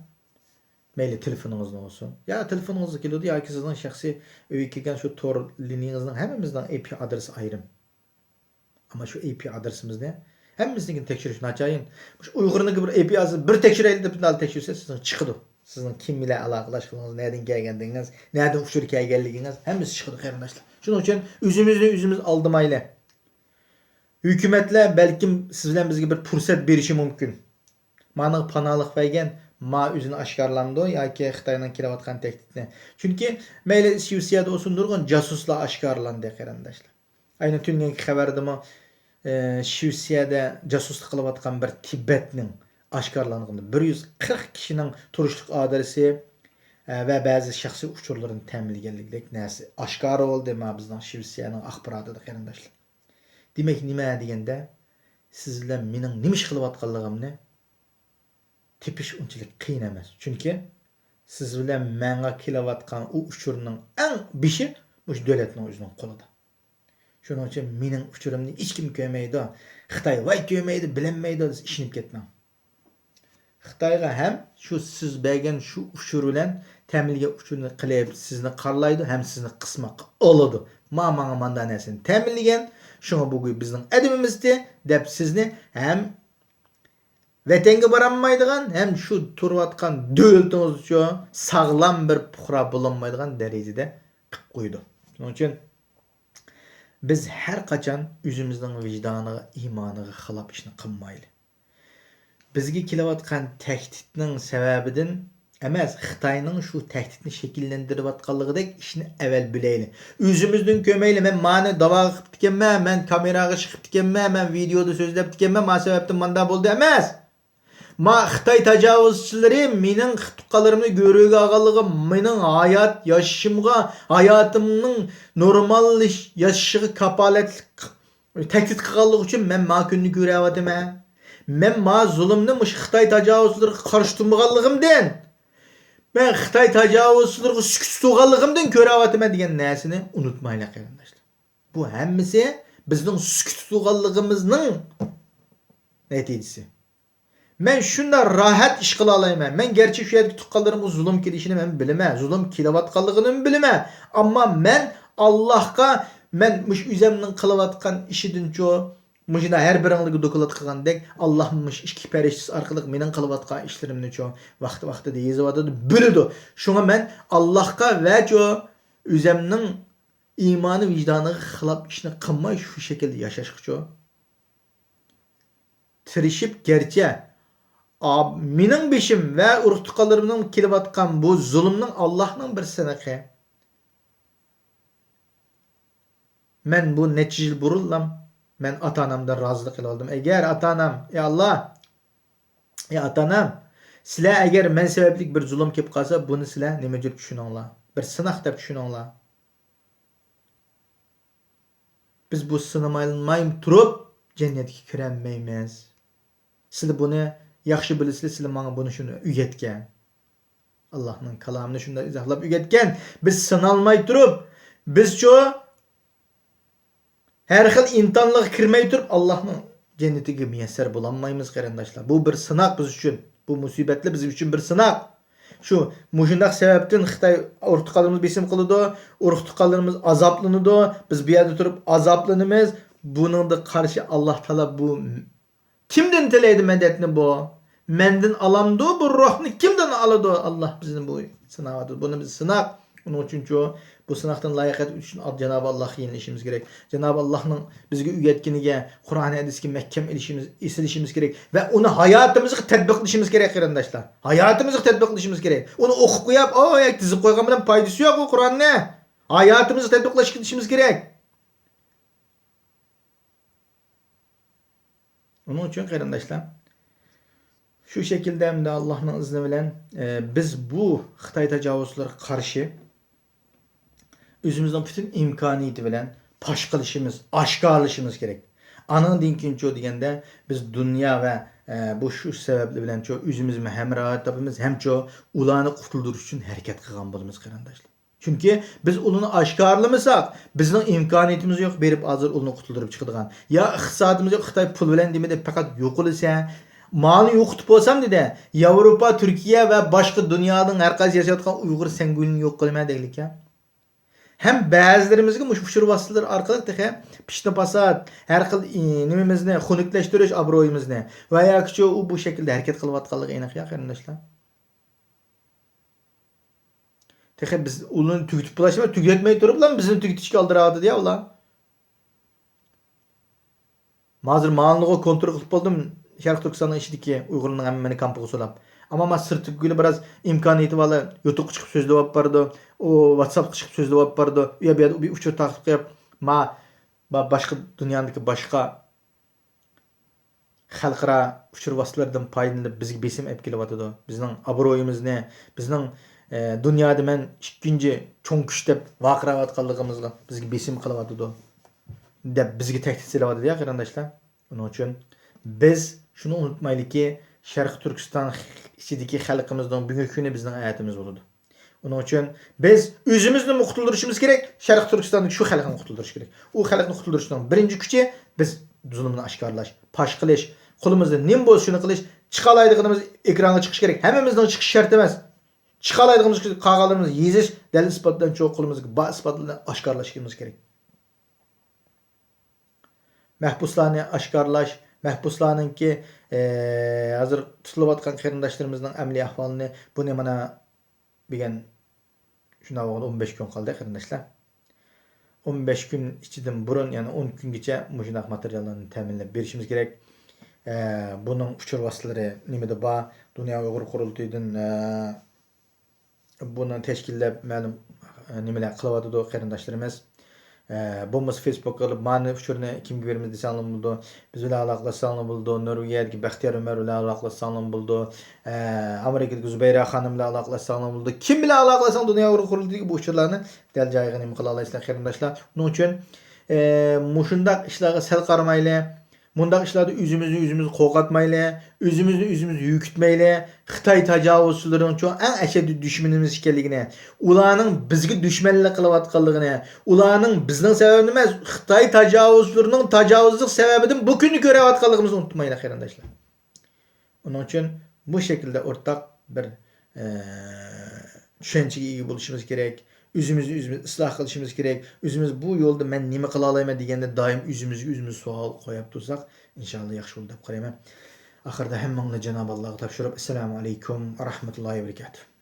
مەيلى تېلېفونىڭىزنى بولسۇن، يا تېلېفونىڭىزغا كېلىدۇ ياكى سىزنىڭ شەخسىي ئۆيگە كەلگەن شۇ تور لىنىيىڭىزنىڭ ھەممىمىزنىڭ ئاي پى ئادرېسى ئايرىم. ئەمما شۇ ئاي پى ئادرېسىمىزنى ھەممىسىنىڭكىنى تەكشۈرۈش ناچايىن. مۇشۇ ئۇيغۇرنىڭكى بىر ئاي پى ئادرېسىنى بىر تەكشۈرەيلى دەپ بىر تەكشۈرسە، سىزنىڭ چىقىدۇ. سىزنىڭ كىم بىلەن ئالاقىلاشقىنىڭىز، نەدىن كەلگەنلىكىڭىز، نەدىن ئۇچۇر كەلگەنلىكىڭىز ھەممىسى چىقىدۇ، قېرىنداشلار. شۇنىڭ ئۈچۈن ئۆزىمىزنى ئۆزىمىز ئالدىمايلى. ھۆكۈمەتلەر بەلكىم سىز بىلەن بىزگە بىر پۇرسەت بېرىشى مۇمكىن. ماڭا پاناھلىق بەرگەن، ما ئۆزىنى ئاشكارىلامدۇ ياكى خىتاينىڭ كېلىۋاتقان تەھدىتىنى. چۈنكى مەيلى شىۋېتسىيەدە بولسۇن، نۇرغۇن جاسۇسلار ئاشكارىلاندى، قېرىنداشلار. ئاينى تۈنۈگۈنكى خەۋەردىمۇ، ئى، شىۋېتسىيەدە جاسۇسلۇق قىلىۋاتقان بىر تىبەتنىڭ ئاشكارىلانغىنى، بىر يۈز قىرىق كىشىنىڭ تۇرۇشلۇق ئادرېسى، ئە، ۋە بەزى شەخسىي ئۇچۇرلىرىنى تەمىنلىگەنلىكىدەك نەرسە ئاشكارا بولدى، ما بىزنىڭ شىۋېتسىيەنىڭ ئاخباراتىدا، قېرىنداشلار. دېمەك، نېمە دېگەندە، سىز بىلەن مېنىڭ نېمە ئىش قىلىۋاتقانلىقىمنى تېپىش ئۇنچىلىك قىيىن ئەمەس. چۈنكى سىز بىلەن ماڭا كېلىۋاتقان ئۇ ئۇچۇرنىڭ ئەڭ بېشى مۇشۇ دۆلەتنىڭ ئۆزىنىڭ قولىدا. شۇنىڭ ئۈچۈن مېنىڭ ئۇچۇرۇمنى ھېچكىم كۆرمەيدۇ، خىتاي ۋاي كۆرمەيدۇ، بىلەلمەيدۇ دېسە ئىشىنىپ كەتمەڭ. خىتايغا ھەم شۇ سىز بەرگەن شۇ ئۇچۇر بىلەن تەمىنلىگەن ئۇچۇرنى قىلىپ سىزنى قارىلايدۇ ھەم سىزنى قىسماققا ئالىدۇ. ما ماڭا مانداق نەرسىنى تەمىنلىگەن، شۇڭا بۇ بىزنىڭ ئەدىپىمىزدى دەپ سىزنى ھەم ۋەتەنگە بارالمايدىغان ھەم شۇ تۇرۇۋاتقان دۆلىتىڭىزچۇ ساغلام بىر پۇقرا بولالمايدىغان دەرىجىدە قىلىپ قويىدۇ. شۇنىڭ ئۈچۈن بىز ھەر قاچان ئۆزىمىزنىڭ ۋىجدانىغا، ئىمانىغا خىلاپ ئىشنى قىلمايلى. بىزگە كېلىۋاتقان تەھدىتنىڭ سەۋەبىدىن ئەمەس، خىتاينىڭ شۇ تەھدىتنى شەكىللەندۈرۈۋاتقانلىقىدەك ئىشنى ئەۋەل بىلەيلى. ئۆزىمىزدىن كۆرمەيلى، مەن مانى داۋاغا قىپتىكەنمەن، مەن كامېراغا چىقىپتىكەنمەن، مەن ۋىدېيودا سۆزلەپتىكەنمەن، ما سەۋەبتىن مانداق بولدى ئەمەس. ما خىتاي تاجاۋۇزچىلىرى مېنىڭ تۇغقانلىرىمنى گۆرۈگە ئالغانلىقىم، مېنىڭ ھايات ياشىشىمغا، ھاياتىمنىڭ نورمال ياشىشىغا كاپالەتلىك تەھدىت قىلغانلىقى ئۈچۈن مەن ما كۈننى كۆرۈۋاتىمەن. مەن ما زۇلۇمنى مۇشۇ خىتاي تاجاۋۇزچىلىرىغا قارشى تۇرمىغانلىقىمدىن، مەن خىتاي تاجاۋۇزچىلىرىغا سۈكۈت تۇتۇۋالغانلىقىمدىن كۆرۈۋاتىمەن دېگەن نەرسىنى ئۇنتۇمايلى، قېرىنداشلار. بۇ ھەممىسى بىزنىڭ سۈكۈت تۇتۇۋالغانلىقىمىزنىڭ نەتىجىسى. مەن شۇنداق راھەت ئىش قىلالايمەن. مەن گەرچە شۇ يەردىكى تۇغقانلىرىمغا زۇلۇم كېلىشىنى مەن بىلىمەن، زۇلۇم كېلىۋاتقانلىقىنىمۇ بىلىمەن. ئەمما مەن ئاللاھقا، مەن مۇشۇ ئۆزەمنىڭ قىلىۋاتقان ئىشىدىنچۇ، مۇشۇنداق ھەر بىرىڭلارغا دوكلات قىلغاندەك، ئاللاھ مۇشۇ ئىككى پەرىشتىسى ئارقىلىق مېنىڭ قىلىۋاتقان ئىشلىرىمنىچۇ ۋاقتى ۋاقتىدا يېزىۋاتىدۇ، بىلىدۇ. شۇڭا مەن ئاللاھقا ۋەچۇ ئۆزەمنىڭ ئىمانى ۋىجدانىغا خىلاپ ئىشنى قىلماي شۇ شەكىلدە ياشاشقىچۇ تىرىشىپ، گەرچە ئا-، مېنىڭ بېشىم ۋە ئۇرۇق-تۇغقانلىرىمنىڭ كېلىۋاتقان بۇ زۇلۇمنىڭ ئاللاھنىڭ بىر سىنىقى. مەن بۇ نەچچە يىل بۇرۇنلام مەن ئاتا-ئانامدىن رازىلىق ئېلىۋالدىم. ئەگەر ئاتا-ئانام، ئى ئاللا، ئى ئاتا-ئانام، سىلەر ئەگەر مەن سەۋەبلىك بىر زۇلۇم كېلىپ قالسا، بۇنى سىلەر نېمە دەپ چۈشىنىڭلار؟ بىر سىناق دەپ چۈشىنىڭلار. بىز بۇ سىنىماي تۇرۇپ جەننەتكە كىرەلمەيمىز. سىلەر بۇنى ياخشى بىلىسىلەر، سىلەر ماڭا بۇنى شۇنى ئۆگەتكەن. ئاللاھنىڭ كالامىنى شۇنداق ئىزاھلاپ ئۆگەتكەن. بىز سىنالماي تۇرۇپ، بىزچۇ ھەر خىل ئىمتىھانلارغا كىرمەي تۇرۇپ، ئاللاھنىڭ جەننىتىگە مۇيەسسەر بولالمايمىز، قېرىنداشلار. بۇ بىر سىناق بىز ئۈچۈن. بۇ مۇسىبەتلەر بىز ئۈچۈن بىر سىناق. شۇ، مۇشۇنداق سەۋەبتىن خىتاي ئۇرۇق-تۇغقانلىرىمىز بېسىم قىلىدۇ، ئۇرۇق-تۇغقانلىرىمىز ئازابلىنىدۇ، بىز بۇ يەردە تۇرۇپ ئازابلىنىمىز. بۇنىڭغا قارشى ئاللاھ تائالا بۇ كىمدىن تىلەيدۇ مەدەتنى بۇ؟ مەندىن ئالامدۇ بۇ روھنى؟ كىمدىن ئالىدۇ؟ ئاللاھ بىزنى بۇ سىناۋاتىدۇ. بۇنى بىز سىناق. ئۇنىڭ ئۈچۈنچۇ، بۇ سىناقتىن لايىقەت ئۈچۈن جانابى ئاللاھقا يېلىنىشىمىز كېرەك. جانابى ئاللاھنىڭ بىزگە ئۆگەتكىنىگە، قۇرئان ھەدىسكە مەھكەم ئېلىشىمىز، ئېسىلىشىمىز كېرەك ۋە ئۇنى ھاياتىمىزغا تەتبىقلىشىمىز كېرەك، قېرىنداشلار. ھاياتىمىزغا تەتبىقلىشىمىز كېرەك. ئۇنى ئوقۇپ قويۇپ، ئاۋۇ يەكتە تىزىپ قويغان بىلەن پايدىسى يوق ئۇ قۇرئاننى. ھاياتىمىزغا تەتبىقلىشىمىز كېرەك. ئۇنىڭ ئۈچۈن، قېرىنداشلار، شۇ شەكىلدە ئەمدى ئاللاھنىڭ ئىزنى بىلەن، ئە، بىز بۇ خىتاي تاجاۋۇزچىلىرىغا قارشى ئۆزىمىزنىڭ پۈتۈن ئىمكانىيىتى بىلەن پاش قىلىشىمىز، ئاشكارىلىشىمىز كېرەك. ئانىڭدىن كېيىنچۇ دېگەندە، بىز دۇنيا ۋە، ئە، بۇ شۇ سەۋەبلەر بىلەنچۇ ئۆزىمىزمۇ ھەمراھ تاپىمىز، ھەمچۇ ئۇلارنى قۇتۇلدۇرۇش ئۈچۈن ھەرىكەت قىلغان بولىمىز، قېرىنداشلار. چۈنكى بىز ئۇلىنى ئاشكارىلىمىساق، بىزنىڭ ئىمكانىيىتىمىز يوق بېرىپ ھازىر ئۇلىنى قۇتۇلدۇرۇپ چىقىدىغان. يا ئىقتىسادىمىز يوق، خىتاي پۇل بىلەن نېمە دەپ پەقەت يوقىلىسە، مانى يوقىتىپ بولسام دېدى، ياۋروپا، تۈركىيە ۋە باشقا دۇنيانىڭ ھەر قايسى ياشاۋاتقان ئۇيغۇر سەڭگۈيىنى يوق قىلىمەن دەيدىكەن. ھەم بەزىلىرىمىزگە مۇشۇ ئۇچۇر ۋاسىتىلىرى ئارقىلىق تېخى پىتنە پاسات، ھەر خىل، ئى، نېمىمىزنى خۇنۈكلەشتۈرۈش، ئابرويىمىزنى ۋە ياكىچۇ ئۇ بۇ شەكىلدە ھەرىكەت قىلىۋاتقانلىقى ئېنىق يا قېرىنداشلار. تېخى بىز ئۇلارنى تۈگىتىپ بولۇشماي، تۈگەتمەي تۇرۇپلا بىزنى تۈگىتىشكە ئالدىراۋاتىدۇ يا ئۇلار. ھازىر مانىلىغۇ كونترول قىلىپ بولدۇم، شەرقىي تۈركىستاننىڭ ئىچىدىكى ئۇيغۇرلارنىڭ ھەممىنى كامپىغا سولاپ. ئەمما ما سىرتتىكىلەر بىراز ئىمكانىيىتى بارلار يۇتۇققا چىقىپ سۆزلەپ بارىدۇ، ئۇ ۋاتساپقا چىقىپ سۆزلەپ بارىدۇ، ئۇ يەر بۇ يەردە بىر ئۇچۇر تارقىتىپ قويۇپ، ما، ما باشقا دۇنيادىكى باشقا خەلقئارا ئۇچۇر ۋاسىتىلىرىدىن پايدىلىنىپ بىزگە بېسىم ئېلىپ كېلىۋاتىدۇ. بىزنىڭ ئابرويىمىزنى، بىزنىڭ، ئە، دۇنيادا مەن ئىككىنچى چوڭ كۈچ دەپ ۋارقىراۋاتقانلىقىمىزغا بىزگە بېسىم قىلىۋاتىدۇ دەپ بىزگە تەھدىت سېلىۋاتىدۇ يا قېرىنداشلار. ئۇنىڭ ئۈچۈن بىز شۇنى ئۇنتۇمايلىكى، شەرقىي تۈركىستان ئىچىدىكى خەلقىمىزنىڭ بۈگۈنكى كۈنى بىزنىڭ ئەتىمىز بولىدۇ. ئۇنىڭ ئۈچۈن بىز ئۆزىمىزنىمۇ قۇتۇلدۇرۇشىمىز كېرەك، شەرقىي تۈركىستاندىكى شۇ خەلقنى قۇتۇلدۇرۇش كېرەك. ئۇ خەلقنى قۇتۇلدۇرۇشنىڭ بىرىنچى كۈچى بىز زۇلۇمنى ئاشكارىلاش، پاش قىلىش، قولىمىزدا نېمە بولسا شۇنى قىلىش، چىقالايدىغىنىمىز ئېكرانغا چىقىش كېرەك. ھەممىمىزنىڭ چىقىشى شەرت ئەمەس. چىقالايدىغىنىمىز، قالغانلىرىمىز يېزىش، دەلىل ئىسپات بىلەن چوڭ قولىمىزدىكى بار ئىسپاتلارنى ئاشكارىلاشىمىز كېرەك. مەھبۇسلارنى ئاشكارىلاش، مەھبۇسلارنىڭكى، ئى، ھازىر تۇتۇلۇۋاتقان قېرىنداشلىرىمىزنىڭ ئەمەلىي ئەھۋالىنى، بۇنى مانا بۈگۈن شۇنداق بولغىلى ئون بەش كۈن قالدى، قېرىنداشلار. ئون بەش كۈن ئىچىدىن بۇرۇن، يەنى ئون كۈنگىچە مۇشۇنداق ماتېرىياللارنى تەمىنلەپ بېرىشىمىز كېرەك. ئە، بۇنىڭ ئۇچۇر ۋاسىتىلىرى نېمىدە بار؟ دۇنيا ئۇيغۇر قۇرۇلتىيىدىن، ئە، بۇنى تەشكىللەپ مەلۇم نېمىلەر قىلىۋاتىدۇ قېرىنداشلىرىمىز. بولمىسا فېيسبۇكقا قىلىپ مانا ئۇچۇرنى كىمگە بېرىمىز دېسەڭلار بولىدۇ، بىز بىلەن ئالاقىلەشسەڭلار بولىدۇ، نورۋېگىيەدىكى بەختىيار ئۆمەر بىلەن ئالاقىلەشسەڭلار بولىدۇ، ئامېرىكىدىكى زۇبەيرە خانىم بىلەن ئالاقىلەشسەڭلار بولىدۇ، كىم بىلەن ئالاقىلەشسەڭ دۇنيا قۇرۇلتىيىدىكى بۇ ئۇچۇرلارنى دەل جايىغا نېمە قىلالايسىلەر قېرىنداشلار. شۇنىڭ ئۈچۈن مۇشۇنداق ئىشلارغا سەل قارىمايلى. مۇنداق ئىشلاردا ئۆزىمىزنى ئۆزىمىز قورقۇتمايلى، ئۆزىمىزنى ئۆزىمىز يۈكۈتمەيلى. خىتاي تاجاۋۇزچىلىرىنىڭچۇ ئەڭ ئەشەددىي دۈشمىنىمىز ئىكەنلىكىنى، ئۇلارنىڭ بىزگە دۈشمەنلىك قىلىۋاتقانلىقىنى، ئۇلارنىڭ بىزنىڭ سەۋەبىمىز ئەمەس، خىتاي تاجاۋۇزچىلىرىنىڭ تاجاۋۇزلۇق سەۋەبىدىن بۇ كۈننى كۆرۈۋاتقانلىقىمىزنى ئۇنتۇمايلى قېرىنداشلار. ئۇنىڭ ئۈچۈن بۇ شەكىلدە ئورتاق بىر، ئە، چۈشەنچىگە ئىگە بولۇشىمىز كېرەك. ئۆزىمىزنى ئۆزىمىز ئىسلاھ قىلىشىمىز كېرەك. ئۆزىمىز بۇ يولدا مەن نېمە قىلالايمەن دېگەندە دائىم ئۆزىمىزگە ئۆزىمىز سوئال قويۇپ تۇرساق، ئىنشائاللا ياخشى بولىدۇ دەپ قارايمەن. ئاخىرىدا ھەممىڭلارنى جانابى ئاللاغا تاپشۇرۇپ، ئەسسالامۇ ئەلەيكۇم ۋە رەھمەتۇللاھى ۋە بەرىكاتۇھ.